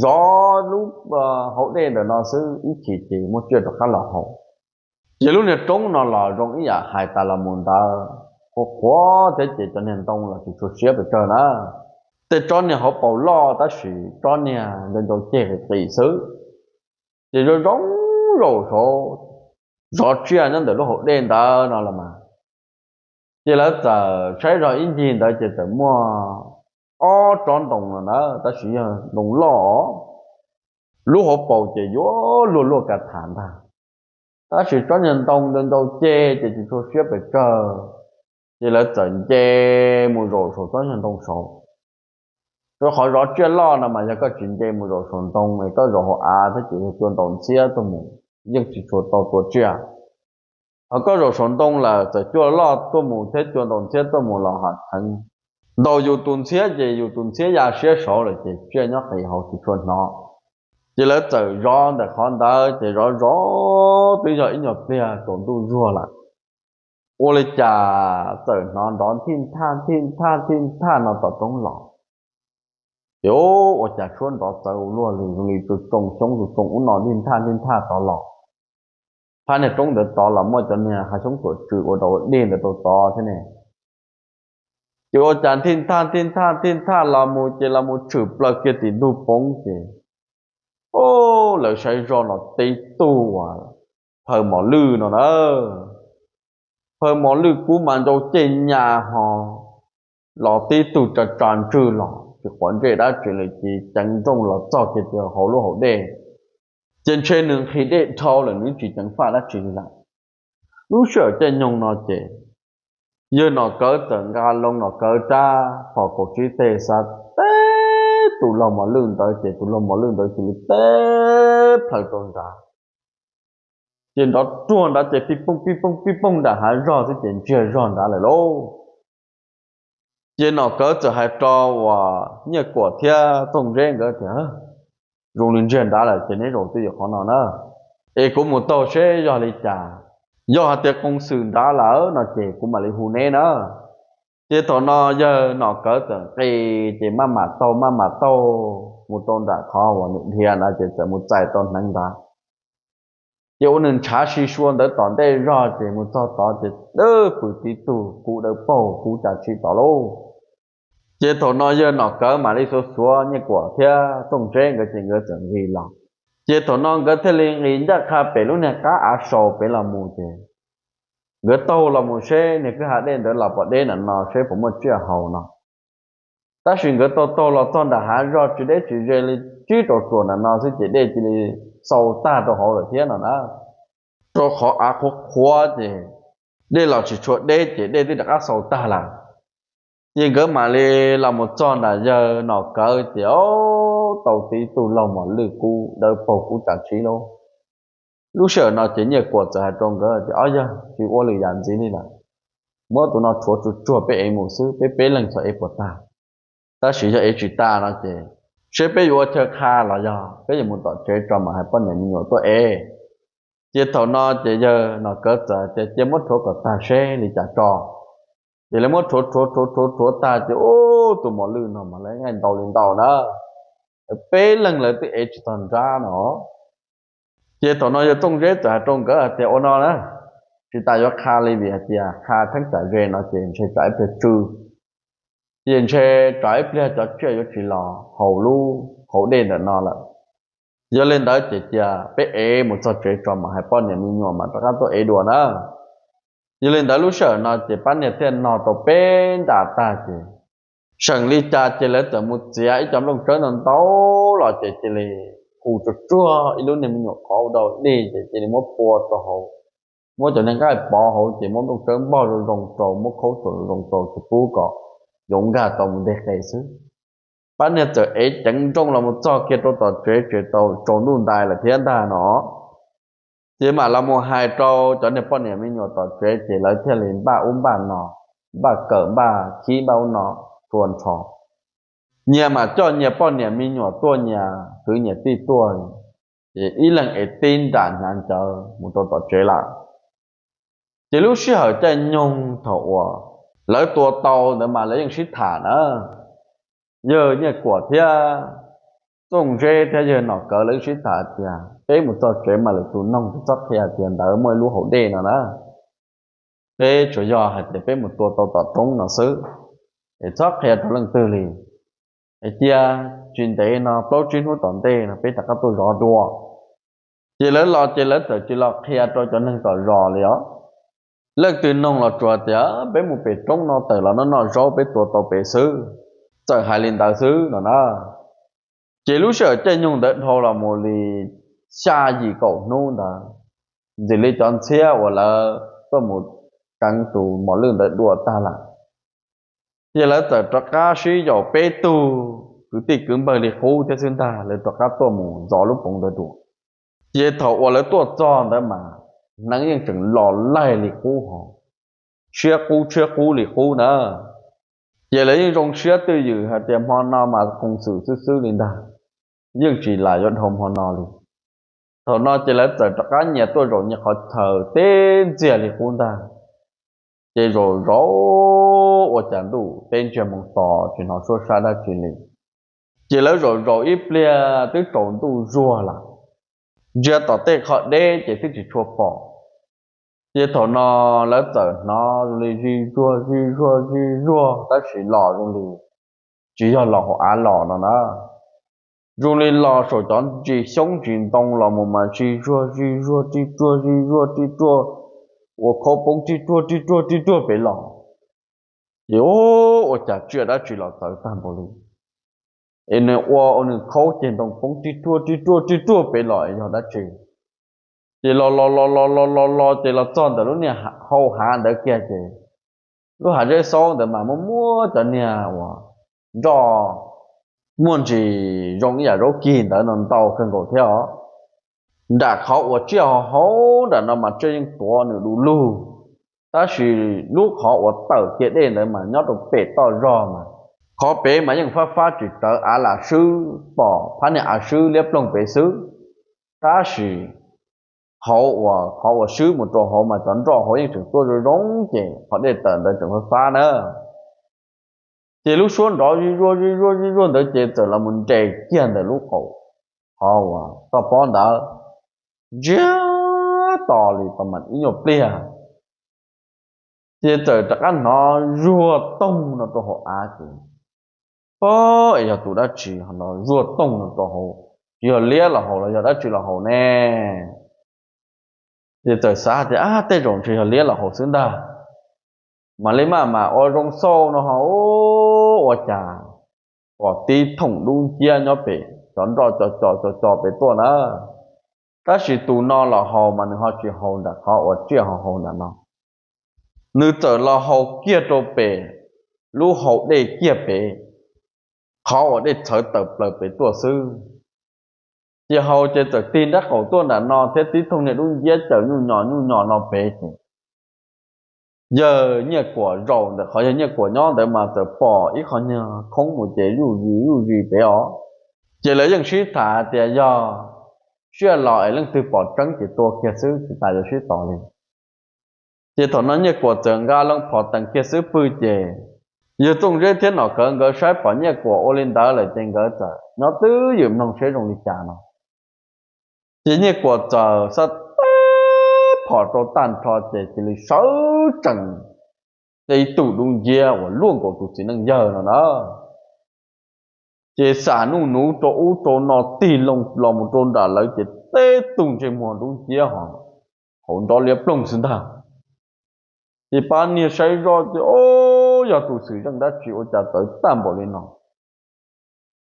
zov lub hauv dej ntawm no xwb ib chim ces muaj tsiaj rov qab los haus. Ces lub niag roob no los zoo ib yam hais tas los mus ntawd, qhuav qhuav thiab ces cov niag ntoo los tsis tshua siab pes tsawg na. Tej tsob niag hauv paus loj tab sis tsob niag ncau ncau ceg qis qis xwb. Ces zoo zoo zaum saud zov tsiaj nyob ntawm lub hauv dej ntawd no los mas, ces lawv txawm saib zog ib ncig ntawd ces txawm muaj ob tsob ntoo no na, tab sis yog ntoo loj os. Lub hauv paus ces yuav luaj luaj ka tham ntag, tab sis tsob niag ntoo ncau ncau ceg ces tsis tshua siab pes tsawg. Ces lawv txawm nce mus zaum saum tsob niag ntoo saud. Rau qhov zov tsiaj loj no mas yog koj tsis nce mus zaum saum ntoo es koj zaum hauv av thiab ces yog cua ntaus ntxhiab tuaj mus yeej tsis tshua tau tua tsiaj. Ho koj zaum saum ntoo lawm txawm cua loj tuaj mus thiab cua ntaus ntxhiab tuaj mus los ham heev, ntaus yus tus ntxhiab ces yus tus ntxhiab ya siab saud lawm ces tsiaj nyob qis hauv tsis tshua hnov. Ces lawv txawm zov ntawm qhov ntawd ces zov zov twb yog ib nyuag pliag tsaus ntuj zuag lawm, ua li cas txawm hnov nrov nthij nthaj nthij nthaj nthij nthaj no tom roob los. Ces ua cas suab nrov txawv ua luaj li, zoo li tsoo xyoob tsoo ub no nthij nthaj nthij nthaj tod los. Phab niag roob ntawd tod los muaj cov niag hav xyoob tuam tswm ua rau ua dej ntawd rau tod thiab ne. Ces ua cas nthij nthaj nthij nthaj nthij nthaj los mus ces los mus tshwm plaws kiag tim ntug poob ces, o, lawv saib zoj no tib tug uas phaw mos lwj no na. Phaw mos lwj kub mas ncau ceg nyas ho los tib tug tsa tsa ntswg los tsis quav ntsej dab tsi li ces ceev nrooj los txog kiag hauv lub hauv dej. Ces ntshe nws nqhis dej dhau lawm nws tsis ceev faj dab tsi li lawm. Lub sij hawm caij nyoog no ces yawg Nom Kawv txawm nqa loo Nom Kawv rab phom kaum tsib teg xa teb tus laug mos lwj ntawd ces tus laug mos lwj ntawd cia li teb plhaws rau nrad. Ces nrov ruag nrad ces pij pooj pij pooj pij pooj nram hav zog xwb ces ntsiag zog nrad lawm lauj. Ces Nom Kawv txawm hais rau uas Nyiaj Kuam thiab Txooj Zeb nkawd tias, zoo li ntsiag nrad lawm ces neb zaum twj ywm qhov no na, es kuv mus taug seb yog li cas. Yog hais tias qoo xwm nrad lawm no ces kuv mam li hu neb na. Ces thaum no yawg Nom Kawv txawm nqis ces maj mam taug maj mam taug mus rau nram qhov uas nws dhia ntawd ces txawm mus txais tau hneev ntawd. Ces ua nws ntshav si sua ntawd tom ntej zog ces mus txog tod ces dawb pw tib tug kub dawb paug kub tsa tshib tod lauj. Ces thaum no yawg Nom Kawv mam li xuav xuav Nyiaj Kuam thiab Txooj Zeb nkawd ces nkawd txawm nqis los. Ces thaum no nkawd thiaj li nqis ncaj qha pem lub niag qab av sau pem los mus ces nkawd taug los mus seb niag kwj ha dej ntawd los pom deb ntawm no seb puas muaj tsiaj haus no. Tab sis nkawd taug taug los txog nram hav zog tsis deb tsis ze li tsib rau tsuas ntawm no xwb ces dej cia li xau tag rau hauv lawm thiab no na. Rau qhov av qhuav qhuav ces dej los tsis tshua deb ces dej twb rov qab xau tag lawm. Ces nkawd mam li los mus txog nram yawg Nom Kawv ces o, tau tib tug laug mos lwj kub dawb paug kub tsa tshib lauj. Lub sij hawm no ces Nyiaj Kuam txawm hais rau nkawd tias, ob yawg, tsis ua lwm yam ntxiv li lawm, muab tus no rhuav tsuag tsuag peb ev mus xwb, peb peb leeg txhob ev puas tag. Tab sis yog ev tsis tag no ces seb peb yuav ua chaw qha los yog peb yuav mus tom tsev tso mam hais poj niam me nyuam tuaj ev. Ces thaum no ces yawg Nom Kawv txawm tias cia muab rhuav kom tag seb li cas tso. Ces lawv muab rhuav rhuav rhuav rhuav rhuav tag ces ub, tus mos lwj no mas lawv nqaij ntau li ntau na, peb leeg lawv twb ev tsis tag nrab no. Ces thaum no yawg Txooj Zeb txawm hais rau nkawd hais tias, ua no na, tsis tas yuav qha li vim hais tias qha theeb tsam ze no ces ntshe tsam ib pliag tsw. ces ntshe tsam ib pliag cov tsiaj yuav tsis los haus lub hauv dej ntawm no lawm. Yog li ntawd ces cia peb ev mus txog tsev tso mam hais poj niam me nyuam mas rov qab tuaj ev dua na. Yog li ntawd lub sij hawm no ces pab niag thiaj nog tau peb nra tag ces seem li cas ces lawv txawm mus txiav ib co nplooj tsawb ntau ntau los ces cia li hu tsuag tsuag ib lub niag me nyuam qhov ua dau dej ces cia li muab pua rau hauv, muab cov niag nqaij pov hauv ces muab nplooj tsawb npog zoo zoo rau, muab khaub tsuas zoo zoo rau ces pub kom yuav nkag tau mus nteg qe xwb. Pab niag txawm ev ceev nrooj los mus txog kiag rau tom tsev ces tau tsaus ntuj ntais lawm thiab ntag no. Ces mam los mus hais rau cov niag poj niam me nyuam tom tsev ces lawv thiaj li npaj ub npaj no, npaj kawm npaj khib npaj ub no txhua nrho. Nyias mam coj nyias poj niam me nyuam tuaj, nyias kwv nyias tij tuaj, ces ib leeg ev tib nra hnyav ncawv mus rau tom tsev lawm. Ces lub sij hawm caij nyoog thaum uas lawv tua tau ntawd mas lawv yeej sib tham na. Yawg Nyiaj Kuam thiab Txooj Zeb thiab yawg Nom Kawv lawv yeej sib tham tias peb mus txog tsev mas lwm tus noog tsis txhob qhia tias ntawd muaj ib lub hauv dej no na. Peb tsuas yog hais tias peb mus tua tau tom roob no xwb, es txhob qhia rau leej twg li. Es cia tsis ntev no plaub tsib hnub tom ntej no peb rov qab tuaj zov dua. Ces lawv los ces lawv txawm tsis los qhia rau cov neeg tom zos li os. Leej twg noog los tsuas tias peb mus pem roob no tawm los noj noj zaub peb tua tau pem xwb, txawm hais li ntawd xwb no na. Ces lub sij hawm caij nyoog ntawd dhau los mus li xya yim kaum hnub ntawd, ntxim li cov ntxhiab uas lawv tuaj mus keev tus mos lwj ntawd dua tag lawm, ces lawv txawm rov qab sib yaum peb tug kwv tij kwv npawg li qub thiab xwb ntag, lawv rov qab tuaj mus zov lub poov ntawd dua. Ces thaum uas lawv tuaj txog ntawd mas hneev yeej tseem los laig li qub hos, tshiab qub tshiab qub li qub na. Ces lawv yeej zoo siab twj ywm hais tias hmo no mas koom xwm xwb xwb li ntag, yeej tsis lam yuav dhau hmo no li. Thaum no ces lawv txawm rov qab nyias tuaj zaum nyias qhov chaw teb ntxiag li qub ntag. Ces zaum zaum ua cas ntuj teb ntsiag moo to tsis hnov suab sab dab tsi li. Ces lawv zaum zaum ib pliag twb tsaus ntuj zuag lawm, ntsia tom tej qhov deb ces twb tsis tshua pom. Ces thaum no lawv txawm hnov zoo li zig zuag zig zuag zig zuag tab sis los zoo li tsis yog los hauv av los no na. Zoo li los saum cov ntsis xyoob ntsis ntoo los mus mas zig zuag zig zuag tij ruag zig zuag tij ruag, ua khaub poob tij ruag tij ruag tij ruag pem los. Ces ua cas tsiaj dab tsi los txawv tag npaum li, es nws ua ua nws khaub ceg ntoo poob tij ruag tij ruag tij ruag pem los es yog dab tsi. Ces los los los los los los los ces los txog ntawm lub niag hau hav ntawd kiag ces lub hav zeb xaub ntawd mas muaj muab cov niag uas nroj muaj ntsis zoo ib yam zaub kig ntawd no ntau kawg nkaus thiab os. Nram qhov uas tsiaj hauv hauv nram no mas tsiaj yeej tuav nws du lug, tab sis lub qhov uas tawm kiag dej ntawd mas nyob rau pem toj zog mas qhov pem mas yeej fab fab tsis tawv, av lam swb pom phab niag av swb liab ploog pem xwb. Tab sis hauv uas qhov uas swb mus rau hauv mas cov nroj hauv yeej tseem tuaj zoo zoo ces qhov dej tawm ntawd tseem fab fab na. Ces lub suab nrov zig zuag zig zuag zig zuag ntawd ces txawm los mus nres kiag ntawm lub qaum qhov uas toj pob ntawd ntsiag to li tau mas ib nyuag pliag. Ces txawm rov qab hnov zuag toog no rau hauv av ces, o, es yog tus dab tsi ho no zuag toog no rau hauv, tsis yog liab los haus los yog dab tsi los haus ne? Ces txawm xav tias, ab, tej zaum ntshe yog liab los haus xwb ntag. Mam li maj mam ua zoo xauj no ho ua cas pom tib thooj dub nciab nyob pem cov nroj co co co co pem tuaj na. Tab sis tus no los haus mas nws ho tsis haus nram qhov uas tsiaj ho haus nram no, nws txawm los haus kiag rau pem lub hau dej kiag pem, qhov uas dej txhawv tawm plaws pem tuaj xwb. Ces haus ces txawm tig nraub qaum tuaj nram no thiab tib thooj niag dub nciab cawm nyuj nyos nyuj nyos no pem ces yawg Nyiaj Kuam zaum ntawm qhov yawg Nyiaj Kuam nyob ntawd mas txawm pom ib qho niag khoob mus ces zuj zus zuj zus pem os. Ces lawv yeej sib tham tias yog tsiaj los es leej twg pom tseeb ces tua kiag xwb tsis tas yuav sib tos li. Ces thaum no Nyiaj Kuam txawm nqa loo phom teem kiag xub pwg ces yawg Txooj Zeb thiab Nom Kawv nkawd saib pom Nyiaj Kuam ua li ntawd lawm ces nkawd txawm nyob twj ywm mloog seb zoo li cas no. Ces Nyiaj Kuam txawm xa tag phom rau tag nrho ces cia li sawv tsees tej tug dub nciab uas luaj nkaus tus txiv neej yawg no na. Ces xam nuj nuv rau ub rau no tig loo los mus rau nram lawv ces tej tug ntsej muag dub nciab ho hauv nrob liab ploog xwb ntag. Ces pab niag saib zoj ces, o, yog tus xwm txheej dab tsi ua cas txawv tag npaum li no.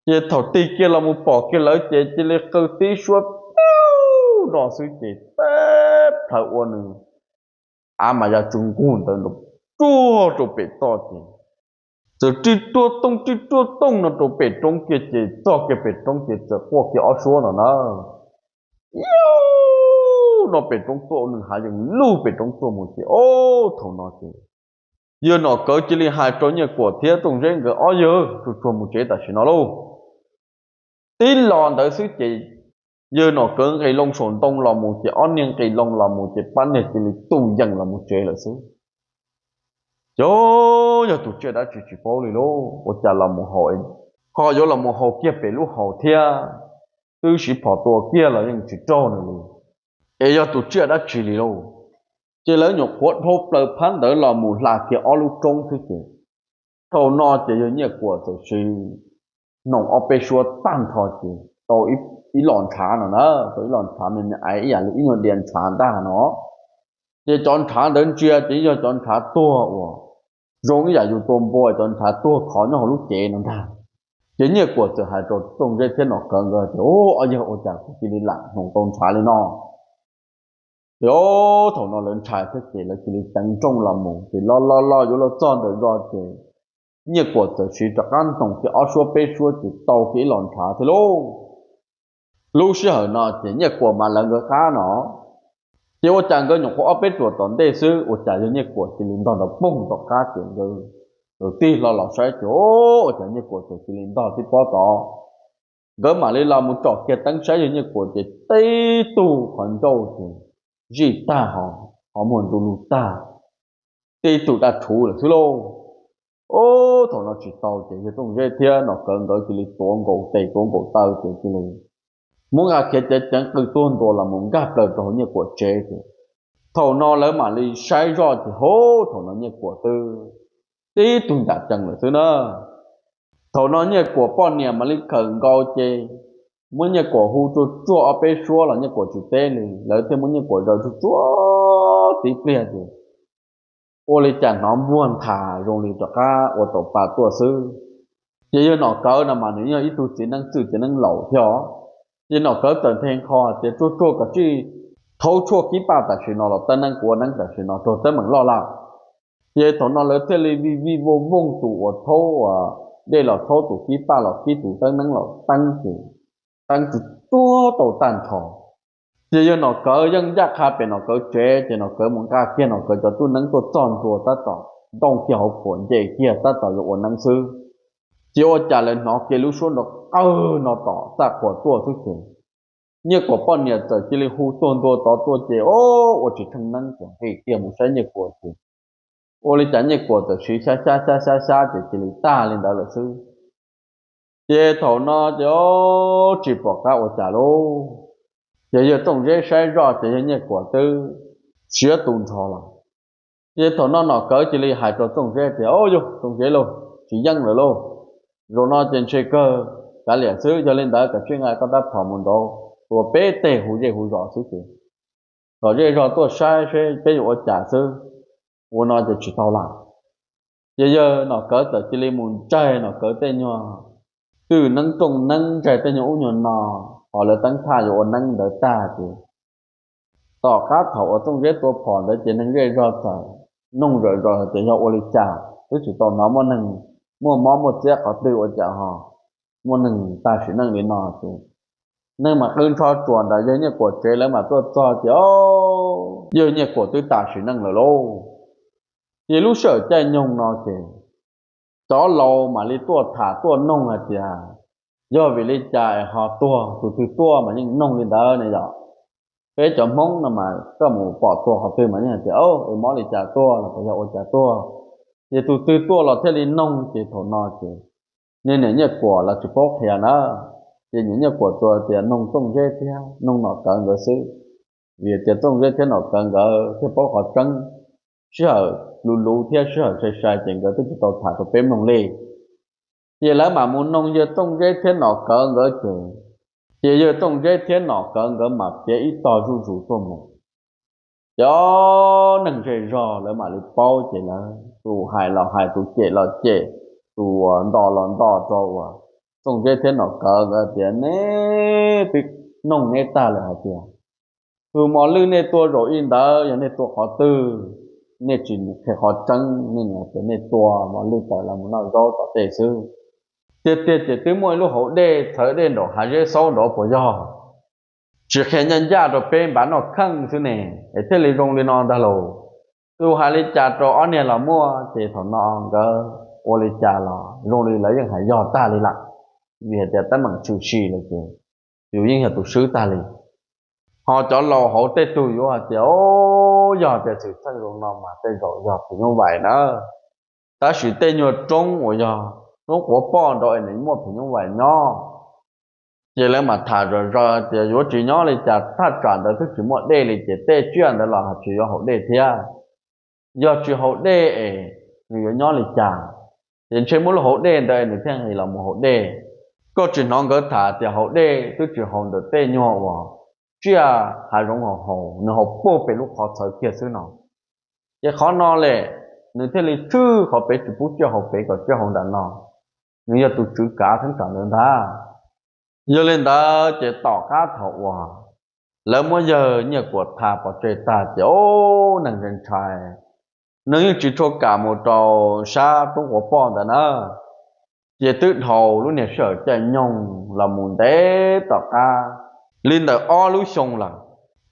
Ces thaum tig kiag los mus pom kiag lawv ces cia li qw tib suab pub no xwb ces teb plhaw ua nws av mas yog tsu nqug ntawd nrov ruaj rau pem toj ces txawm rij ruaj tooj rij ruaj tooj no rau pem roob kiag ces txog kiag pem roob ces txawm quaj kiag ob suab no na. Yawg no pem roob tuaj, nws hav yees lug pem roob tuaj mus ces, o, thaum no ces yawg Nom Kawv cia li hais rau Nyiaj Kuam thiab Tooj Zeb nkawd ob yawg tsuag tsuag mus tsev tam sim no lauj. Tib lo ntawd xwb ces yawg Nom Kawv nqis loo saum ntoo los mus ces ob niag nqis loo los mus ces pab niag cia li tu yees los mus tsev lawm xwb. Ces yog tus tsiaj dab tsi tsis paub li lauj, ua cas los mus haus, ho yuav los mus haus kiag pem lub hau thiab, twb siv phom tua kiag los yeej tsis raug nws li, es yog tus tsiaj dab tsi li lauj. Ces lawv nyuam qhuav dhau plaws phab ntawd los mus hla kiag ob lub roob xwb ces thaum no ces yawg Nyiaj Kuam txawm siv noog ob peb suab tag nrho ces tau ib los ntshav no na, tau ib los ntshav me me aiv ib yam li ib nyuag diav ntshav ntag no. Ces cov ntshav ntawd ntsia ces yog cov ntshav tuag uas zoo ib yam yus tua npua cov ntshav tuag khov nyob hauv lub cev no ntag. Ces Nyiaj Kuam txawm hais rau Tooj Zeb thiab Nom Kawv nkawd tias, o, yog ua cas kuv cia li lam hnoos tau ntshav li no. Ces thaum no lawv ntshai thiab ces lawv cia li ceev nrooj los mus ces los los los yuav los txog ntawm zos ces Nyiaj Kuam txawm siv rov qab noog kiag ob suab peb suab ces tau kiag ib los ntshav thiab lauj. Lub sij hawm no ces Nyiaj Kuam mas lawv nkawd qab no, ces ua cas nkawd nyuam qhuav ob peb ruam tom ntej xwb ua cas yog Nyiaj Kuam cia li ntog nrov poog tom qab ces nkawd tig hlo los saib ces, o, ua cas Nyiaj Kuam txawm cia li ntog tib pob tod. Nkawd mam li los mus tsom kiag teeb saib yawg Nyiaj Kuam ces tib tug qhov ncauj ces zij tag ho, qhov muag ntsuj lug tag, tib tug daj rhuv lawm xwb lauj. Ub, thaum no tsis tau ces yawg Tooj Zeb thiab Nom Kawv nkawd cia li tuav nkaus tes tuav nkaus taw ces cia li muab nqa khiav ceev ceev qw tuag ntua los mus nkag plaws rau hauv Nyiaj Kuam tsev ces thaum no lawv mam li saib zoj ces hub, thaum no Nyiaj Kuam twb tib tug ncam cees lawm xwb na. Thaum no Nyiaj Kuam poj niam mam li khawm nkaus ces muab Nyiaj Kuam hu tsuag tsuag ob peb suab los Nyiaj Kuam tsis teb li, lawv thiaj muab Nyiaj Kuam zaws tsuag tsuag tib pliag ces ua li cas hnov npuag nthav zoo li rov qab ua tau pa tuaj xwb. Ces yawg Nom Kawv no mas nws yog ib tug txiv neeb txwj txiv neeb laus thiab os. Ces Nom Kawv txawm nthe nqho tias, tsuag tsuag kom tsij thaub tshuaj kib paj tam sim no los tab neeb kuv ua neeb tam sim no raug teeb meem loj lawm. Ces thaum no lawv thiaj li vij vij vooj vooj tus uas thaub dej los thaub, tus kib paj los kib, tus teeb neeb los teeb ces teeb tsuag tsuag tau tag nrho. Ces yawg Nom Kawv yeej ncaj qha pem Nom Kawv tsev ces Nom Kawv mus nqa kiag Nom Kawv cov tub neeb tuaj txog ntua tab tom ntoo kiag hauv phuam nce kiag tab tom yuav ua neeb xwb. Ces ua cas lawv hnov kiag lub suab nrov qawg no tom txaj qhuas tuaj xwb ces Nyiaj Kuam poj niam txawm cia li hu tuag ntua tod tuaj ces, o, ua tsis theej neeb ces nqis kiag mus saib Nyiaj Kuam ces ua li cas Nyiaj Kuam txawm siv xyab xyab xyab xyab xyab ces cia li tag li ntawd lawm xwb. Ces thaum no ces, o, tsis pom qab ua cas lauj. Ces yawg Tooj Zeb saib zoj ces yawg Nyiaj Kuam twb siav tu nrho lawm. Ces thaum no Nom Kawv cia li hais rau Tooj Zeb tias, o, yog Tooj Zeb lauj, tsis yeej lawm lauj, zaum no ces ntshe kawg kav liam xwb, yog li ntawd kom tsij nqa koj rab phom mus nraud tua peb teg hu zej hu zos xwb ces kom zej zog tuaj saib seb peb yuav ua cas xwb, ua no ces tsis tau lawm. Ces yawg Nom Kawv txawm cia li mus ntsaig Nom Kawv tej nyuag twj neeb rooj neeb, ntsaig tej nyuag ub nyuag no, ho lawv teeb thaj yuav ua neeb ntawd tag ces tom qab thaum uas Tooj Zeb tua phom ntawd ces neeg zej zog txawm noog zom zaws hais tias yog ua li cas twb tsis tau hnov muaj neeg muaj mob muaj txiab qhov twg ua cas ho muaj neeg tas sim neej li no ces neeg mas qw nrho tsuas ntawm yawg Nyiaj Kuam tsev, lawv mam tuaj txog ces, o, yawg Nyiaj Kuam twb tas sim neej lawm lauj. Ces lub sij hawm caij nyoog no ces cov laus mam li tuaj tham tuaj noog hais tias yog vim li cas es ho tuag, tus twg tuaj mas yeej noog li ntawd ne yom. Peb cov Hmoob no mas koj mus pom tuag qhov twg mas yeej hais tias, o, es mob li cas tuag los puas yog ua cas tuag, ces tus twg tuaj los thiaj li noog. Ces thaum no ces niag niam Nyiaj Kuam los tsis paub qhia na, ces niam Nyiaj Kuam tsuas tias noog Tooj Zeb thiab noog Nom Kawv nkawd xwb, vim tias Tooj Zeb thiab Nom Kawv nkawd thiaj paub qhov tseeb. Sij hawm luv luv thiab sij hawm sai sai ces nkawd twb tsis tau tham rau peb mloog li. Ces lawv mam mus noog yawg Tooj Zeb thiab Nom Kawv nkawd ces, ces yawg Tooj Zeb thiab Nom Kawv nkawd mam piav ib tog zuj zus tuaj mus. Ces ob neeg zej zog lawv mam li paub ces lawv tus hais los hais, tus cem los cem, tus uas nto los nto rau uas Tooj Zeb thiab Nom Kawv nkawd tias, neb twb noog neb tag lawm hais tias tus mos lwj nej tua zaum ib ntawd yog nej tua qhov twg, nej tsis qhia qhov tseeb, nej hais tias nej tua mos lwj tawm los mus noj zaub tom tej xwb. Tiag tiag ces twb muaj ib lub hauv dej txhawv dej nraum hav zeb xaub nraud puas yog? Tsis qhia ncaj ncaj rau peb npav noj kheej xwb ne, es thiaj li zoo li no ntag lauj. Tus hais li cas rau ob niag los muaj, ces thaum no nkawd ua li cas los zoo li lawv yeej hais yog tag li lawm, vim hais tias teeb meem tshwm sim lawm ces yus yeej yog tus swb tag li. Ho cov laus hauv tej tug yuav hais tias, o, yog tias xwm txheej zoo no mas tej zaum yog phim nyuj vais na. Tab sis tej nyuag roob uas yog roob quav poj nraud es nws muaj phim nyuj vais nyob. Ces lawv mam tham zom zaws tias yuav tsis nyob li cas, thaj tsam ntawd twb tsis muaj dej li ces tej tsiaj ntawd los tsis yuav haus dej thiab. Yog tsis haus dej es nws yuav nyob li cas? Ces ntshe muaj lub hauv dej ntawd nws thiaj li los mus haus dej. Koj tsis hnov nkawd tham tias haus dej twb tsis haus ntawm tej nyuag uas tsiaj hav zoov haus, nws haus puag pem lub qhov txhawv kiag xwb no. Ces qhov no lawm, nws thiaj li tshwj qhov pem tsis pub tsiaj haus pem kom tsiaj haus nram no. Nws yog tus tswv kav thaj tsam ntawd ntag. Yog li ntawd ces tom qab thaum uas lawv muab yawg Nyiaj Kuam tha pov tseg tag ces, o, neeg ntshai ntshai, neeg yeej tsis tshua kam mus rau sab roob quav poj ntawd na. Ces twb dhau lub niag sij hawm caij nyoog los mus ntev tom qab li ntawm ob lub xyoo lawm.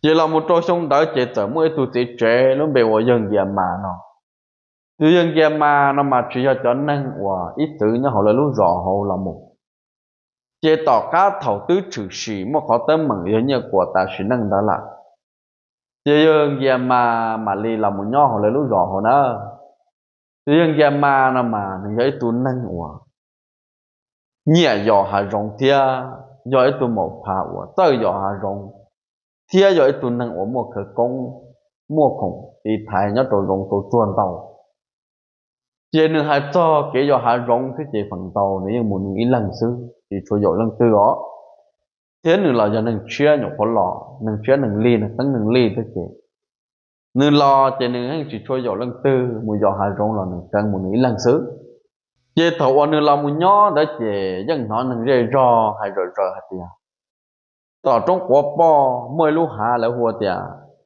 Ces los mus rau xyoo ntawd ces txawm muaj ib tug txiv tsev lub npe ua yawg Nkias Mas no. Tus yawg Nkias Mas no mas tsis yog cov neeg uas ib txwv nyob hauv lawv lub zos hauv los mus. Ces tom qab thaum twb tshwm sim muaj qhov teeb meem yawg Nyiaj Kuam tas sim neej ntawd lawm, ces yawg Nkias Mas mam li los mus nyob hauv lawv lub zos hauv na. Tus yawg Nkias Mas no mas nws yog ib tug neeg uas nyiam yos hav zoov thiab yog ib tug maum phav uas txawj yos hav zoov, thiab yog ib tug neeg uas muaj khawv koob, muaj khoom tiv thaiv nyob rau zoov rau tsuag ntau. Ces nws hais txog kev yos hav zoov thiab ces feem ntau nws yeej mus nws ib leeg xwb, tsis tshua yaum leej twg os. Thiab nws los yog neeg tshiab nyuam qhuav los, neeg tshiab neeg lig, neeg qeeb neeg lig thiab ces nws los ces nws yeej tsis tshua yaum leej twg, mus yos hav zoov los nws tseev mus nws ib leeg xwb. Ces thaum uas nws los mus nyob ntawd ces yeej hnov neeg zej zog hais zom zaws hais tias tom roob quav poj muaj ib lub hav lawv hu tias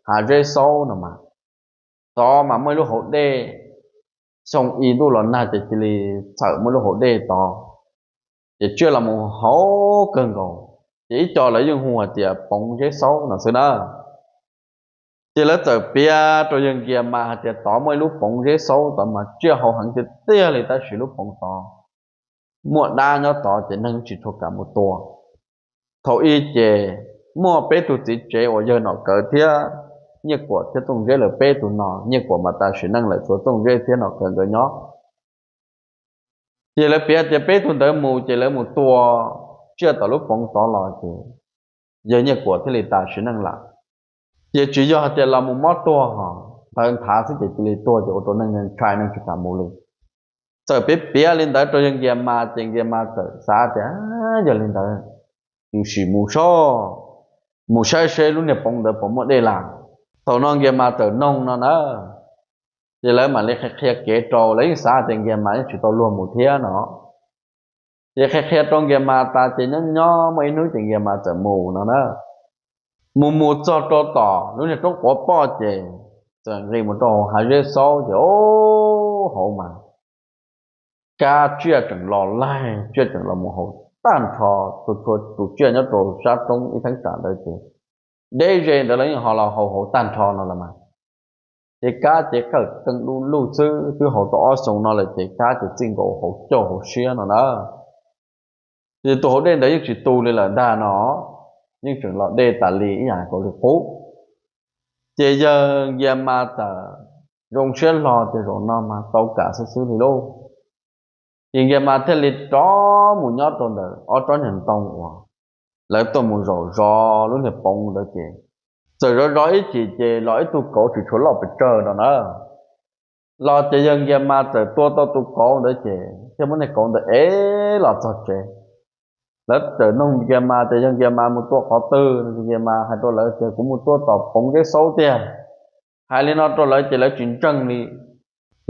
hav Zeb Xaub no mas, tod mas muaj ib lub hauv dej, xyoo i ntuj los nag ces cia li txhawm muaj ib lub hauv dej tod, ces tsiaj los mus haus kawg nkaus, ces ib co lawv yeej hu hais tias Poov Zeb Xaub no xwb na. Ces lawv txawm piav rau yawg Nkias Mas hais tias tod muaj ib lub Poov Zeb Xaub tod mas tsiaj haus heev tiag tiag li tab sis lub poov tod muaj dab nyob tod ces neeg tsis tshua kam mus tua. Thaum i ces muaj peb tug txiv tsev uas yawg Nom Kawv thiab Nyiaj Kuam thiab Txooj Zeb lawv peb tug no, Nyiaj Kuam mas tas sim neej lawm, tshuav Txooj Zeb thiab Nom Kawv nkawd nyob. Ces lawv piav tias peb tug ntawd mus ces lawv mus tua tsiaj tom lub poov tod los ces yawg Nyiaj Kuam thiaj li tas sim neej lawm. Ces tsis yog hais tias los mus mob tuag ho ntawd nthav xwb ces cia li tuag ces ua rau neeg ntshai neeg tsis kam mus li. Txawm piav piav li ntawd rau yawg Nkias Mas ces Nkias Mas txawm xav tias yog li ntawd yus sim mus soj, mus saib seb lub niag poov ntawd puas muaj dej lawm. Thaum no Nkias Mas txawm noog no na, ces lawv mam li qhia qhia kev rau, lawv yeej xav tias Nkias Mas yeej tsis tau luag mus thiab no. Ces qhia qhia rau Nkias Mas tas ces nyob nyob muaj ib hnub ces Nkias Mas txawm mus no na. Mus mus txog rau tom lub niag roob quav poj ces txawm nqis mus rau hauv hav Zeb Xaub ces o, hauv mas kab tsiaj tseem los laig, tsiaj tseem los mus haus tag nrho, txhua txhua tus tsiaj nyob rau sab roob ib theeb tsam ntawd ces deb ze ntawd los yeej ho los haus haus tag nrho no los mas. Ces kab ces kawm keej du lug xwb, twb haus tau ob xyoos no lawm ces kab ces txij nkaus haus cauj haus siab no na. Ces tus hauv dej ntawd yeej tsis tu li lawm ntag no, yeej tseem los dej tas li ib yam nkaus li qub. Ces yawg Nkias Mas txawm zoo siab hlo tias zaum no mas tau kam xwb xwb li lauj. Ces Nkias Mas thiaj li rov mus nyob rau ntawm ob tsob niag ntoo uas lawv tuaj mus zaum zov lub niag poov ntawd ces txawm zov zov ib chim ces los ib tug kauv tsis tshua loj pes tsawg no na. Los ces yawg Nkias Mas txawm tua tau tus kauv ntawd ces thiaj muab niag kauv ntawd ev los txog tsev. Lawv txawm noog Nkias Mas tias yawg Nkias Mas mus tua qhov twg no ces Nkias Mas hais rau lawv tias kuv mus tua tom Poov Zeb Xaub tiag. Hais li no rau lawv ces lawv tsis ntseeg li.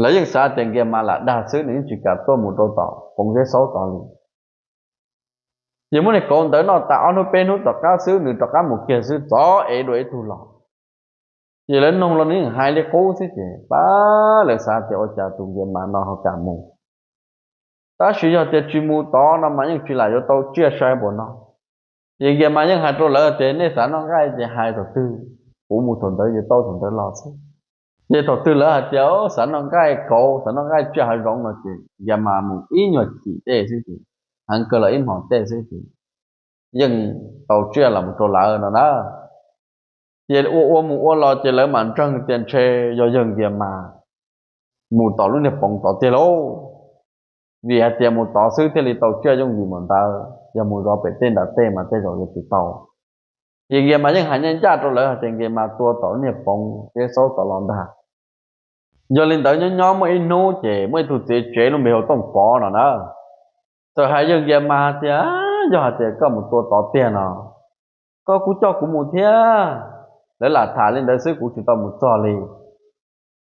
Lawv yeej xav tias Nkias Mas lam dag xwb, nws yeej tsis kam tuaj mus rau tom Poov Zeb Xaub tod li. Ces muab niag kauv ntawd noj tas ob hnub peb hnub tom qab xwb nws rov qab mus kiag xwb, txov ev dua ib tug los. Ces lawv noog los nws yeej hais li qub xwb ces pab lawv xav tias ua cas tus Nkias Mas no ho kam mus. Tab sis yog tias tsis mus tod no mas yeej tsis lam yuav tau tsiaj sai npaum no. Ces Nkias Mas yeej hais rau lawv tias nej xav noj nqaij ces hais thaum twg, kuv mus thaum ntawd yuav tau thaum ntawd los xwb. Ces thaum twg lawv hais tias xav noj nqaij kauv, xav noj nqaij tsiaj hav zoov no ces Nkias Mas mus ib nyuag chim dej xwb ces heev kawg los ib hmos tej xwb ces yeej tau tsiaj los mus rau lawv no na. Ces ua ua mus ua los ces lawv mam ntseeg tias ntshe yog yawg Nkias Mas mus tom lub niag poov tod tiag lauj. Vim hais tias mus tod xwb thiaj li tau tsiaj yooj yim npaum ntawd, yog mus zov pem tej nram tej mas tej zaum yuav tsis tau. Ces Nkias Mas yeej hais ncaj ncaj rau lawv hais tias Nkias Mas tua tom lub niag Poov Zeb Xaub tod los ntag. Yog li ntawd nyob nyob muaj ib hnub ces muaj ib tug txiv tsev lub npe hu Tooj Pov no na, txawm hais yawg Nkias Mas tias yog hais tias koj mus tua tod tiag no, koj kuj coj kuv mus thiab. Lawv lam tham li ntawd xwb kuv tsis tau mus txog li.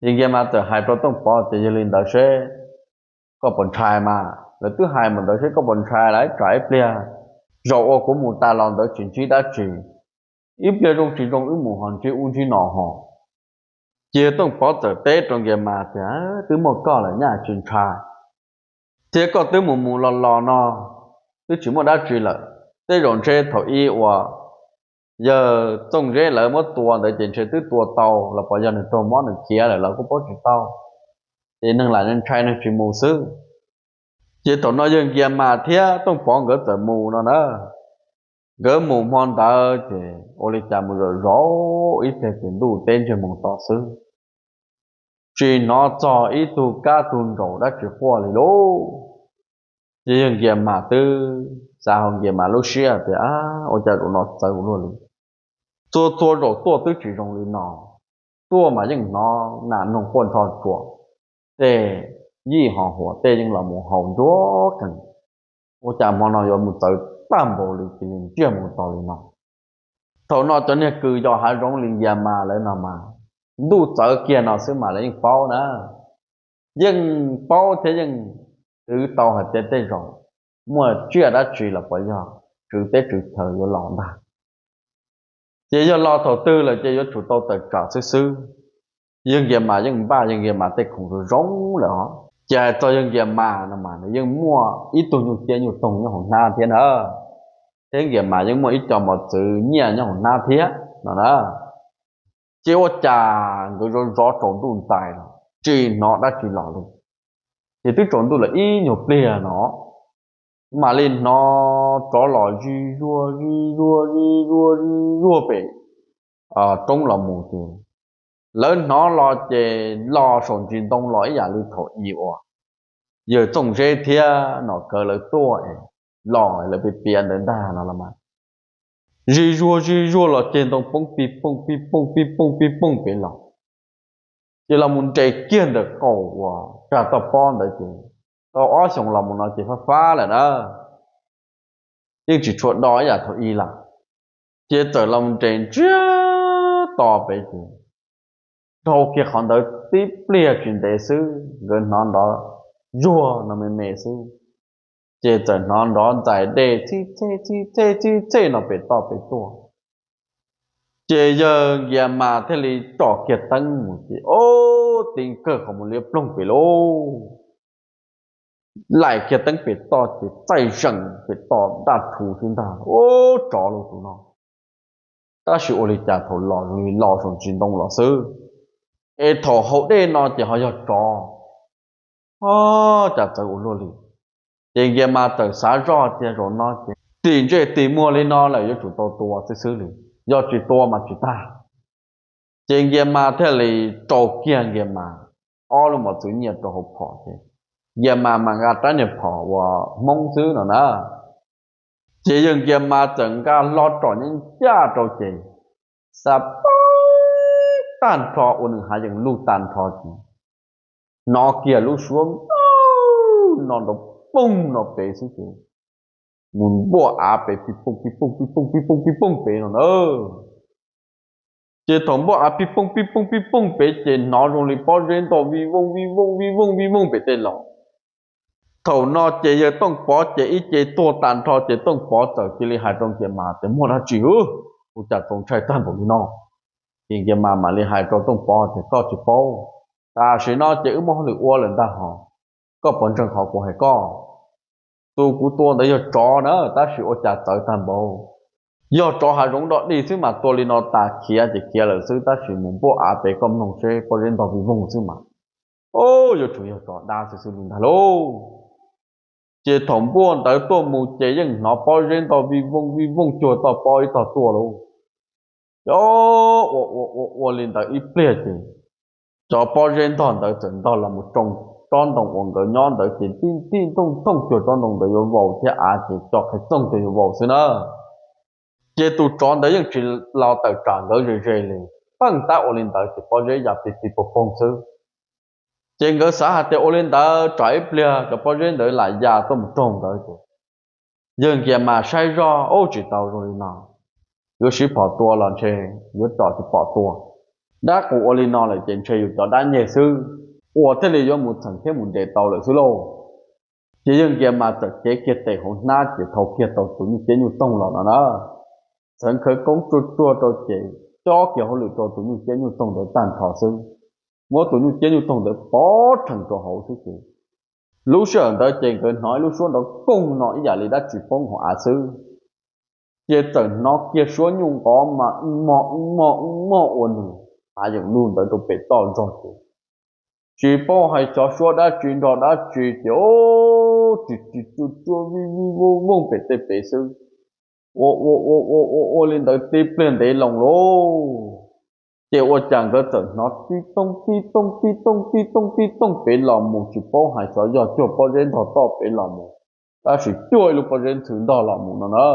Ces Nkias Mas txawm hais rau Tooj Pov tias yog li ntawd seb koj puas ntshai mas, lawv twb hais mus ntawd seb koj puas ntshai lawm, tsam ib pliag zaum uas kuv mus tas los ntawd tsis ntsib dab tsi, ib pliag zoo tsis zoo wb mus ho ntsib ub ntsib no ho. Ces Tooj Pov txawm teb rau Nkias Mas tias twb muaj koj lawm nyaj tsis ntshai, thiab koj twb mus mus los los no twb tsis muaj dab tsi lawm. Tej zaum ntshe thaum ub uas yawg Txooj Zeb lawv muab tua ntawd ces ntshe twb tua tau los puas yog nws raug mob nws khiav lawm los kuj paub tsis tau, ces neeg lam ntshai neeg tsis mus xwb. Ces thaum no yawg Nkias Mas thiab Tooj Pov nkawd txawm mus no na. Nkawd mus hmo ntawd ces ua li cas mus zaum zaum ib pliag ces ntuj teb ntsiag mus to xwb, tsis hnov txog ib tug kab tug ntsaum dab tsi quaj li lauj. Ces yawg Nkias Mas twb xav hauv Nkias Mas lub siab tias ua cas zaum no txawv ua luaj li, txhua txhua zaus tuaj twb tsis zoo li no, tuaj mas yeej hnov nas noog quaj nrho tsuas, tej yij ho huam tej yeej los mus haus nruab qees, ua cas hmo no yuav mus txawv tag npaum li cia li ntsiag mus to li no. Thaum no cov niag kws yos hav zoov li Nkias Mas lawv no mas, ntuj txawv kiag no xwb mas lawv yeej paub na, yeej paub thiab yeej twv tau hais tias tej zaum muaj tsiaj dab tsi los puas yog tswv teb tswv chaw yuav los ntag. Ces yog los thaum twg lawm ces yuav tsum tau tawm tsam xwb xwb. Yawg Nkias Mas yeej npaj yawg Nkias Mas tej khoom zoo zoo lawm os. Ces hais txog yawg Nkias Mas no mas nws yeej muaj ib tug nyuj ciab nyuj toog nyob hauv hnab thiab na, thiab Nkias Mas yeej muaj ib co mos txwv nyiaj nyob hauv hnab thiab no na. Ces ua cas nkawd zov zov tsaus ntuj ntais los tsis hnov dab tsi los li. Ces twb tsaus ntuj lawm ib nyuag pliag no mam li hnov tsov los zij zuag zij zuag zij zuag zij zuag pem roob los mus ces lawv hnov los ces los saum ntsis ntoo los ib yam li thaum i uas yawg Txooj Zeb thiab Nom Kawv lawv tuaj es los lawv piav piav ntawd ntag no los mas. Zij zuag zij zuag los ceg ntoo poob pij pooj pij pooj pij pooj pij pooj pem los. Ces los mus nres kiag ntawm qaum uas tag toj pob ntawd ces tau ob xyoos los mus no ces fab fab lawm na, yeej tsis tshua do ib yam thaum i lawm. Ces txawm los mus nres ntsiag to pem ces dhau kiag qhov ntawd tib pliag tsis ntev xwb nkawd hnov nrov zuag no me me xwb, ces txawm hnov nrov ntxais dej txhib txhej txhib txhej txhib txhej no pem toj pem tuaj. Ces yawg Nkias Mas thiaj li tsom kiag teeb mus ces ub, ti kawg qhov muag liab ploog pem lauj. Laim kiag teeb pem toj ces txaij zeem pem toj daj rhu xwb ntag, ub, tsov lauj tus no. Tab sis ua li cas thaum los zoo li los saum ntsis ntoo los xwb, es thaum haus dej no ces ho yog tsov. Ub, cas txawv ua luaj li. Ces Nkias Mas txawm xav zoj tias zaum no ces tim ntsej tim muag li no lawm yuav tsum tau tua xwb xwb li, yog tsis tua mas tsis tag. Ces Nkias Mas thiaj li rau kiag Nkias Mas ob lub mos txwv nyiaj rau hauv phom ces Nkias Mas mam nqa rab niag phom uas Hmoob xwb no na. Ces yawg Nkias Mas txawm nqa hlo tsom nyob ncaj rau ces xa pab tag nrho ua nws hav yees lug tag nrho ces hnov kiag lub suab no nrov poog no pem xwb ces mus npuaj av pem pij pooj pij pooj pij pooj pij pooj pij pooj pem no na. Ces thaum npuaj av pij pooj pij pooj pij pooj pem ces hnov zoo li pob zeb ntog vij vooj vij vooj vij vooj vij vooj pem tej los. Thaum no ces yawg Tooj Pov ces ib ce tuag tag nrho ces Tooj Pov txawm cia li hais rau Nkias Mas tias, Muaj dab tsi ua cas txaus ntshai tag npaum li no? Ces Nkias Mas mam li hais rau Tooj Pov tias, Koj tsis paub, tam sim no ces wb muaj hauj lwm ua lawm ntag hos. Koj puas ntseeg qhov kuv hais koj? Tus kuv tua ntawd yog tsov na, tab sis ua cas txawv tag npaum. Yog tsov hav zoov dog dig xwb mas tua li no tas khiav ces khiav lawm xwb, tab sis mus npuaj av pem koj mloog seb pob zeb ntog vij voog xwb mas, o, yuav tsum yog tsov dab xwb xwb li ntag lauj. Ces thaum npuaj ntawd tuaj mus ces yeej hnov pob zeb ntog vij vooj vij vooj cuag toj pob ib tog tuaj lauj. Ces ua ua ua ua li ntawd ib pliag ces cov pob zeb ntog ntawd txawm ntog los mus tsoo tsob ntoo uas nkawd nyob ntawd ces tij tij thooj thooj cuag tsob ntoo ntawd yuav vau thiab av ces co qhov txoog cuag yuav vau xwb na. Ces tus tsov ntawd yeej tsis los tawm tsam nkawd ze ze li, pheej tab ua li ntawd ces pob zeb ya pig pig poog poog xwb. Ces nkawd xav hais tias ua li ntawd tsam ib pliag cov pob zeb ntawd lam ya tuaj mus raug nkawd ces yawg Nkias Mas saib zoj, Ub, tsis tau zoo li no, yuav siv phom tua los ntshe yuav tsom tsis pom tua. Dab qus ua li no lawm ces ntshe yus cov dab nyeg xwb uas thiaj li yuav mus txheem thiab mus ntes tau lawm xwb lauj. Ces yawg Nkias Mas txawm cev kiag tes hauv hnab ces thau kiag tau tus nyuj ciab nyuj toog los no na, txawm khawv koob tsuag tsuag rau ces cob kiag hauj lwm rau tus nyuj ciab nyuj toog ntawd tag nrho xwb, muab tus nyuj ciab nyuj toog ntawd pov rhees rau hauv xwb ces lub sij hawm ntawd ces nkawd hnov ib lub suab nrov koog no ib yam li dab tsi poob hauv av xwb. Ces txawm hnov kiag suab nyuj nqov mas mog mog mog ua nws hav yeem lug ntawd rau pem toj zog ces tsis paub hais xyov suab dab tsi nrog dab tsi ces ub, tsis tsis tsuj tsuaj vij vij vooj vooj pem tej pem xwb. Ua ua ua ua ua ua li ntawd tib pliag ntev loo lauj, ces ua cas nkawd txawm hnov tib tooj tib tooj tib tooj tib tooj tib tooj pem los mus, tsis paub hais xyov yog cuag pob zeb ntog toj pem los mus, tab sis cuag ib lub pob zeb ntxhw ntog los mus no na.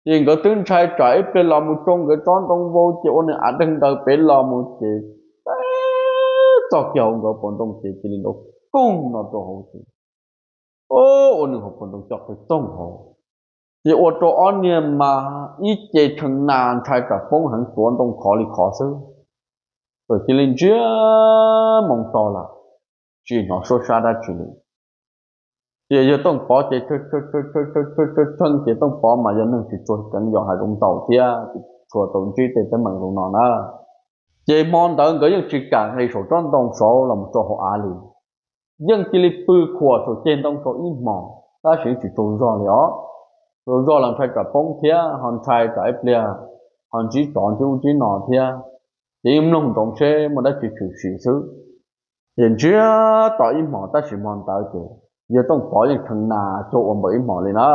Ces nkawd twb ntshai tsam ib pliag los mus tsoo nkawd tsob ntoo vau ces ua nws av deeg ntaws pem los mus ces txog kiag hauv nkawd paus ntoo ces cia li nrov koog no rau hauv ces ua nws hauv paus ntoo co qhov txoog hauv. Ces ua rau ob niag mas ib ce tshee nas ntshai tsam poob heev tuav ntoo khov li khov xwb, txawm cia li ntsiag moo to lawm, tsis hnov suab sab dab tsi li. Ces yawg Tooj Pov ces tshee ces Tooj Pov mas yog neeg tsis tshua keev yos hav zoov ntau thiab tsis tshua tau ntsib tej teeb meem zoo no na. Ces hmo ntawd nkawd yeej tsis kam nqis saum tsob ntoo saud los mus rau hauv av li. Yeej cia li pw khuam saum ceg ntoo saud ib hmos tab sis tsis tsaug zog li os. Tsaug zog los ntshai tsam poob thiab ho ntshai tsam ib pliag ho ntsib tsov ntsib ub ntsib no thiab, ces yeej mloog ntsoov seb muaj dab tsi tshwm sim xwb. Ces ntsiag to ib hmos tab sis hmo ntawd ces yawg Tooj Pov yeej tshee nas cuag ua npaws ib hmos li na.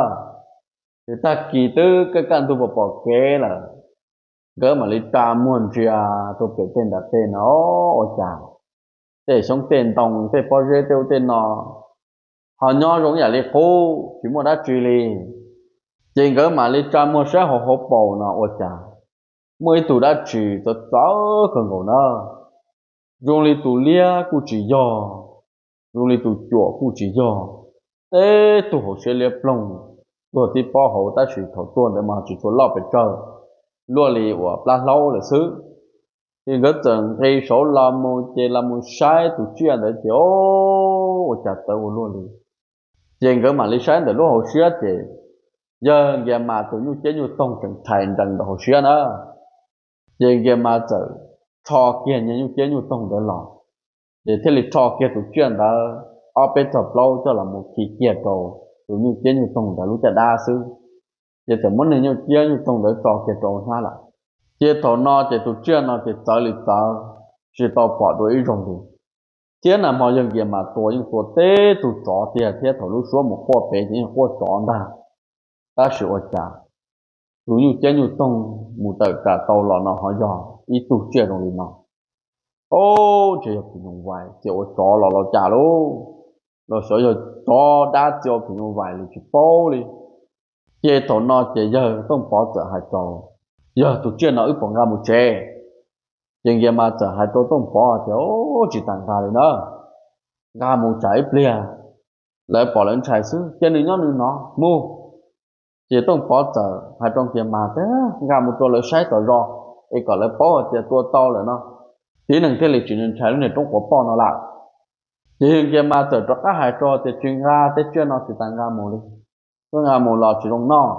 Ces tag kis twb kaj kaj ntug pom pom kev lawm, nkawd mam li tsa muag ntsia rau pem tej nram tej no, ua cas tej xyoob tej ntoo tej pob zeb tej ub tej no ho nyob zoo ib yam li qub tsis muaj dab tsi li. Ces nkawd mam li tsa muag saib hauv hauv paus no ua cas muaj ib tug dab tsi txawv txawv kawg nkaus na. Zoo li tus liab kuj tsis yog, zoo li tus cuam kuj tsis yog, teb tug hauv siab liab ploog, tuag tib pob hauv tab sis thaum tuag ntawd mas tsis tshua loj pes tsawg, luaj li uas plab hlaub lawm xwb. Ces nkawd txawm nqis saud los mus ces los mus saib tus tsiaj ntawd ces o, ua cas txawv ua luaj li. Ces nkawd mam li saib ntawm lub hauv siab ces yawg Nkias Mas tus nyuj ciab nyuj toog tseem thais nrees ntawm hauv siab na. Ces Nkias Mas txawm rho kiag niag nyuj ciab nyuj toog ntawd los, ces thiaj li rho kiag tus tsiaj ntawd ob peb txog plaub coj los mus khi kiag rau tus nyuj ciab nyuj toog ntawd lub caj dab xwb. Ces txawm muab niag nyuj ciab nyuj toog ntawd tso kiag rau hnab lawm. Ces thaum no ces tus tsiaj no ces txawv li txawv, tsis tau pom dua ib zaug li. Thiab nag hmo yawg Nkias Mas tua yeej tua teb tug tsov tiag thiab thaum lub suab mus quaj pem ces yeej quaj tsov ntag. Tab sis ua cas tus nyuj ciab nyuj toog mus tawm tsam tau los no ho yog ib tug tsiaj zoo li no. Ob, ntshe yog phim nyuj vais txia ua tsov los los cas lauj, los xyov yog tsov dab txia ua phim nyuj vais li tsis paub li. Ces thaum no ces yawg Tooj Pov txawm hais rau, Yog tus tsiaj no wb puas nqa mus tsev? Ces Nkias Mas txawm hais rau Tooj Pov tias, Ob, tsis tas nqa li na. nqa mus tsam ib pliag lawv pom lawv ntshai xwb, cia nws nyob nws no mus. Ces Tooj Pov txawm hais rau Nkias Mas tias nqa mus rau lawv saib tom zos es kom lawv paub hais tias tua tau lawm no, tib neeg thiaj li tsis ntshai lub niag roob quav poj no lawm. Ces yawg Nkias Mas txawm rov qab hais rau tias tsis nqa tej tsiaj no tsis tas nqa mus li, twb nqa mus los tsis zoo noj.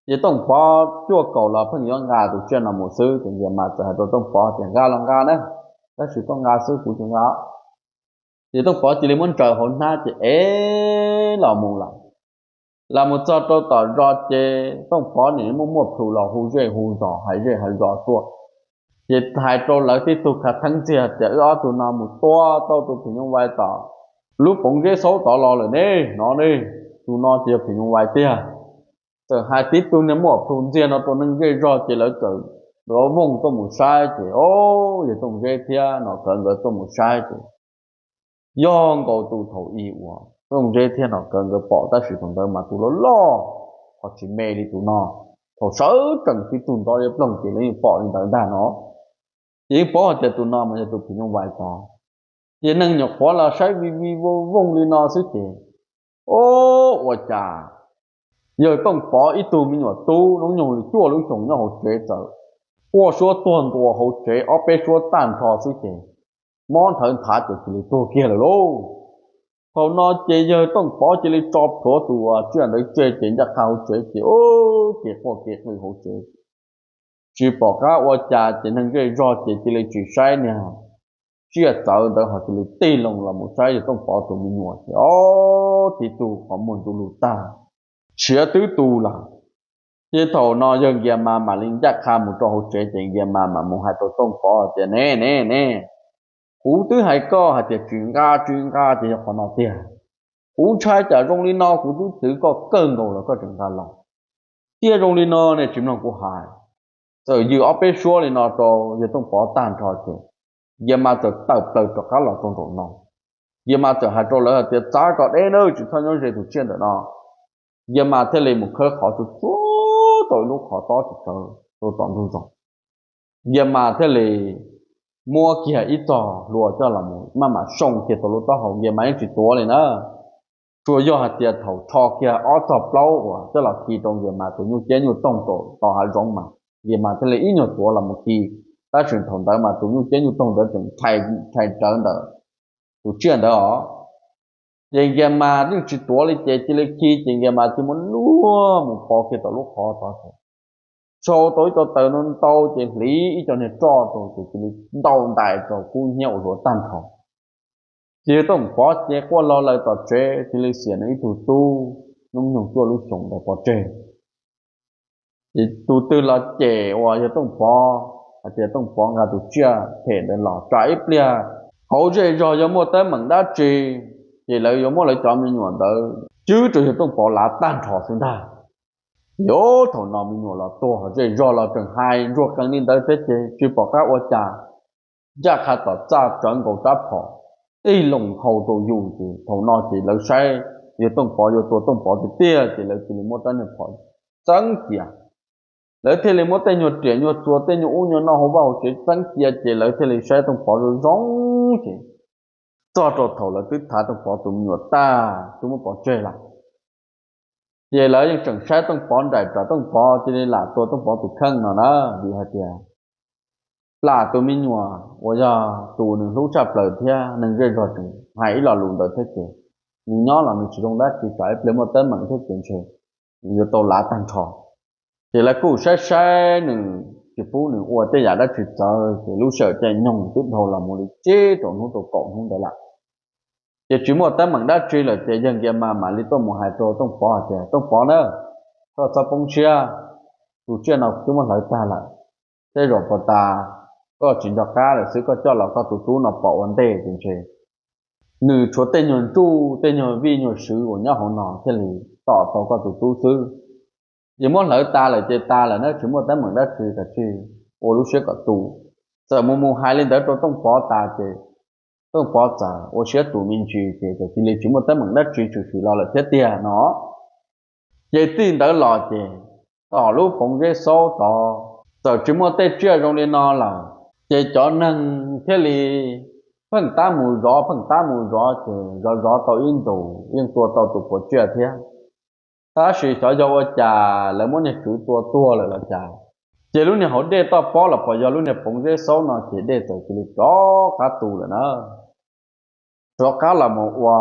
Ces Tooj Pov cuaj kaum los pheej yuav nqa tus tsiaj no mus xwb, ces Nkias Mas txawm hais rau Tooj Pov tias nqa los nqa na, tab sis koj nqa xwb kuv tsis nqa. Ces Tooj Pov cia li muab ntsaws hauv hnab ces ev los mus lawm. Los mus txog rau tom zos ces Tooj Pov nim muaj muaj plhus los hu zej hu zos hais zej hais zos tuaj. Ces hais rau lawv tib tug khav theeb ntxiag tias wb ob tug no mus tua tau tus phim nyuj vais tom lub poov zeb xaub tod los lawm ne, no ne, tus no ces yog phim nyuj vais tiag. Txawm hais tib tug niag muaj plhus ntxiag no rau neeg zej zog ces lawv txawm ua voog tuaj mus saib ces o, yawg Tooj Zeb thiab Nom Kawv nkawd tuaj mus saib ces yog nkaus tus thaum ub uas Tooj Zeb thiab Nom Kawv nkawd pom, tab sis thaum ntawd mas tus loj loj ho tsis me li tus no. Thaum sawv tsees tib tug nto liab ploog ces lawv yeej pom li ntawd ntag no. Ces yeej paub hais tias tus no mas yog tus phim nyuj vais tod. Ces neeg nyuam qhuav los saib vij vij voog voog li no xwb ces o, ua cas yawg Tooj Pov ib tug me nyuam tub hnub nyoog li cuaj lub xyoos nyob hauv tsev txawm quaj suab tuag ntua hauv tsev ob peb suab tag nrho xwb ces mob nthawv nthav ces cia li tuag kiag lawm lauj. Thaum no ces yawg Tooj Pov cia li tso plhuav tus tsiaj ntawd tseg ces ncaj qha hauv tsev ces o, kev quaj kev qw hauv tsev. Tsis pom qab ua cas ces neeg zej zog ces cia li tsis saib niag tsiaj txawv ntawd ho cia li tig loo los mus saib yawg Tooj Pov tus me nyuam ces o, tib tug qhov muag ntsuj lug tag, siav twb tu lawm. Ces thaum no yawg Nkias Mas mam li ncaj qha mus rau hauv tsev ces Nkias Mas mam mus hais rau Tooj Pov tias ne ne ne, kuv twb hais koj hais tias tsis nqa tsis nqa ces yog qhov no tiag. Kuv ntshai tsam zoo li no kuv twb twv koj kawg nkaus los koj tseem nqa los. Thiab zoo li no ne tsis mloog kuv hais. Txawm yws ob peb suab li no rau yawg Tooj Pov tag nrho ces Nkias Mas txawm tawm plaws rov qab los rau nraum no. Nkias Mas txawm hais rau lawv hais tias txav kom deb nawb, tsis txhob nyob ze tus tsiaj ntawm no. Nkias Mas thiaj li mus khawb qhov tsuag tsuag tau ib lub qhov tob tsis tsawv rau tom ntug zos. Nkias Mas thiaj li muab kiag ib txog hlua coj los maj mam soo kiag tau lub taub hau, Nkias Mas yeej tsis tuav li na. Tsuas yog hais tias thaum rho kiag ob txog plaub uas coj los khi rau Nkias Mas tus nyuj ciab nyuj toog rau tom hav zoov mas Nkias Mas thiaj li ib nyuag tuav los mus khi. Tab sis thaum ntawd mas tus nyuj ciab nyuj toog ntawd tseem rhais rawv ntawm tus tsiaj ntawd os. Ces Nkias Mas yeej tsis tuav li ces cia li khi ces Nkias Mas cia li muab luag mus pov kiag tom lub qhov tod ces sau tau ib co taws ntau ntau ces hliv ib co niag roj rau ces cia li ntaus ntais rau kub hnyiab ua hluav tag nrho. Ces yawg Tooj Pov ces quaj lo lawm tom tsev, cia li xiam nws ib tug tub hnub nyoog cuaj lub xyoos ntawd pov tseg. Ces tus twg los cem uas yawg Tooj Pov hais tias Tooj Pov nqa tus tsiaj phem ntawd los tsam ib pliag hauv zej zog yog muaj teeb meem dab tsi ces lawv yuav muab lawv cov me nyuam ntawd cwb rau yawg Tooj Pov lav tag nrho xwb ntag. Ces thaum no me nyuam los tuag, zej zog los tseem hais ntsuag qees li ntawd thiab ces tsis pom qab ua cas, ncaj qha tom txaj tsawv nkaus rab phom tig loo hau rau yus ces thaum no ces lawv saib yawg Tooj Pov yuav tua Tooj Pov tiag tiag ces lawv cia li muab rab niag phom txeeb cia. Lawv thiaj li muab tej nyuag riam nyuag txuas tej nyuag ub nyuag no hauv vaj hauv tsev txeeb cia ces lawv thiaj li saib Tooj Pov zoo zoo ces txog rau thaum lawv twb thav Tooj Pov tus me nyuam tag twb muab pov tseg lawm. Ces lawv yeej tseem saib Tooj Pov nraim tsam Tooj Pov cia li lam tua Tooj Pov tus kheej no na, vim hais tias plam tus me nyuam uas yog tus nws hlub tshaj plaws thiab neeg zej zog tseem hais ib lo lus ntawd thiab ces nws nyob los nws tsis zoo dab tsi, tsam ib pliag muaj teeb meem thiab ces ntshe nws yuav tau lav tag nrho. Ces lawv kuj saib saib nws tsis pub nws ua tej yam dab tsi txawv ces lub sij hawm caij nyoog twb dhau los mus li tsib rau hnub rau kaum hnub ntawd lawm. Ces tsis muaj teeb meem dab tsi lawm ces yawg Nkias Mas mam li tuaj mus hais rau Tooj Pov hais tias Tooj Pov na, koj txhob poob siab, tus tsiaj no twb muab hlawv tag lawm, tej zaum puas tas koj tsis nco qab lawm xwb, koj coj los koj tus tub no pov ua ntej ces ntshe nws tshuav tej nyuag ntsuj tej nyuag vij nyuag swv uas nyob hauv no thiaj li tom tau koj tus tub xwb. Ces muab hlawv tas lawm ces tas lawm na, tsis muaj teeb meem dab tsi, kav tsij ua lub siab kom tu. Txawm mus mus hais li ntawd rau Tooj Pov tas ces Tooj Pov txawm ua siab tus me ntsis ces txawm cia li tsis muaj teeb meem dab tsi tshwm sim los lawm thiab tiag no. Ces txij ntawd los ces tom lub poov zeb xaub tod txawm tsis muaj tej tsiaj zoo li no lawm, ces cov neeg thiaj li pheej tab mus zov, pheej tab mus zov ces zov zov tau ib ntus yeej tua tau tus puas tsiaj thiab. Tab sis xyov yog ua cas lawv muab niag kwv tua tuag lawm los cas, ces lub niag hauv dej toj pob los puas yog lub niag poov zeb xaub no ces dej txawm cia li rov qab tu lawm na. Rov qab los mus ua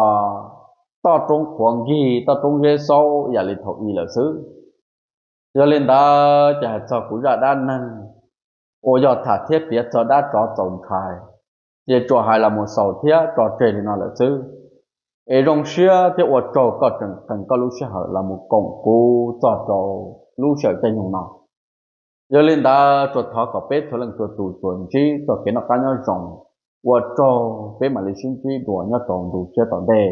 toj roob qhuav nkig toj roob zeb xaub yam li thaum i lawm xwb. Yog li ntawd ces hais txog kuv zaj dab neeg uas yog tham thiab piav txog dab tsov txaus ntshai, ces tsuas hais los mus xaus thiab tso tseg li no lawm xwb. Es zoo siab thiab ua tsaug koj tseem qee koj lub sij hawm los mus koom kuv txog rau lub sij hawm caij nyoog no. Yog li ntawd tsuas thov kom peb txhua leej txhua tus tsuas ntsib txoj kev noj qab nyob zoo, ua tsaug, peb mam li sib ntsib dua nyob rau ntu tshiab tom ntej.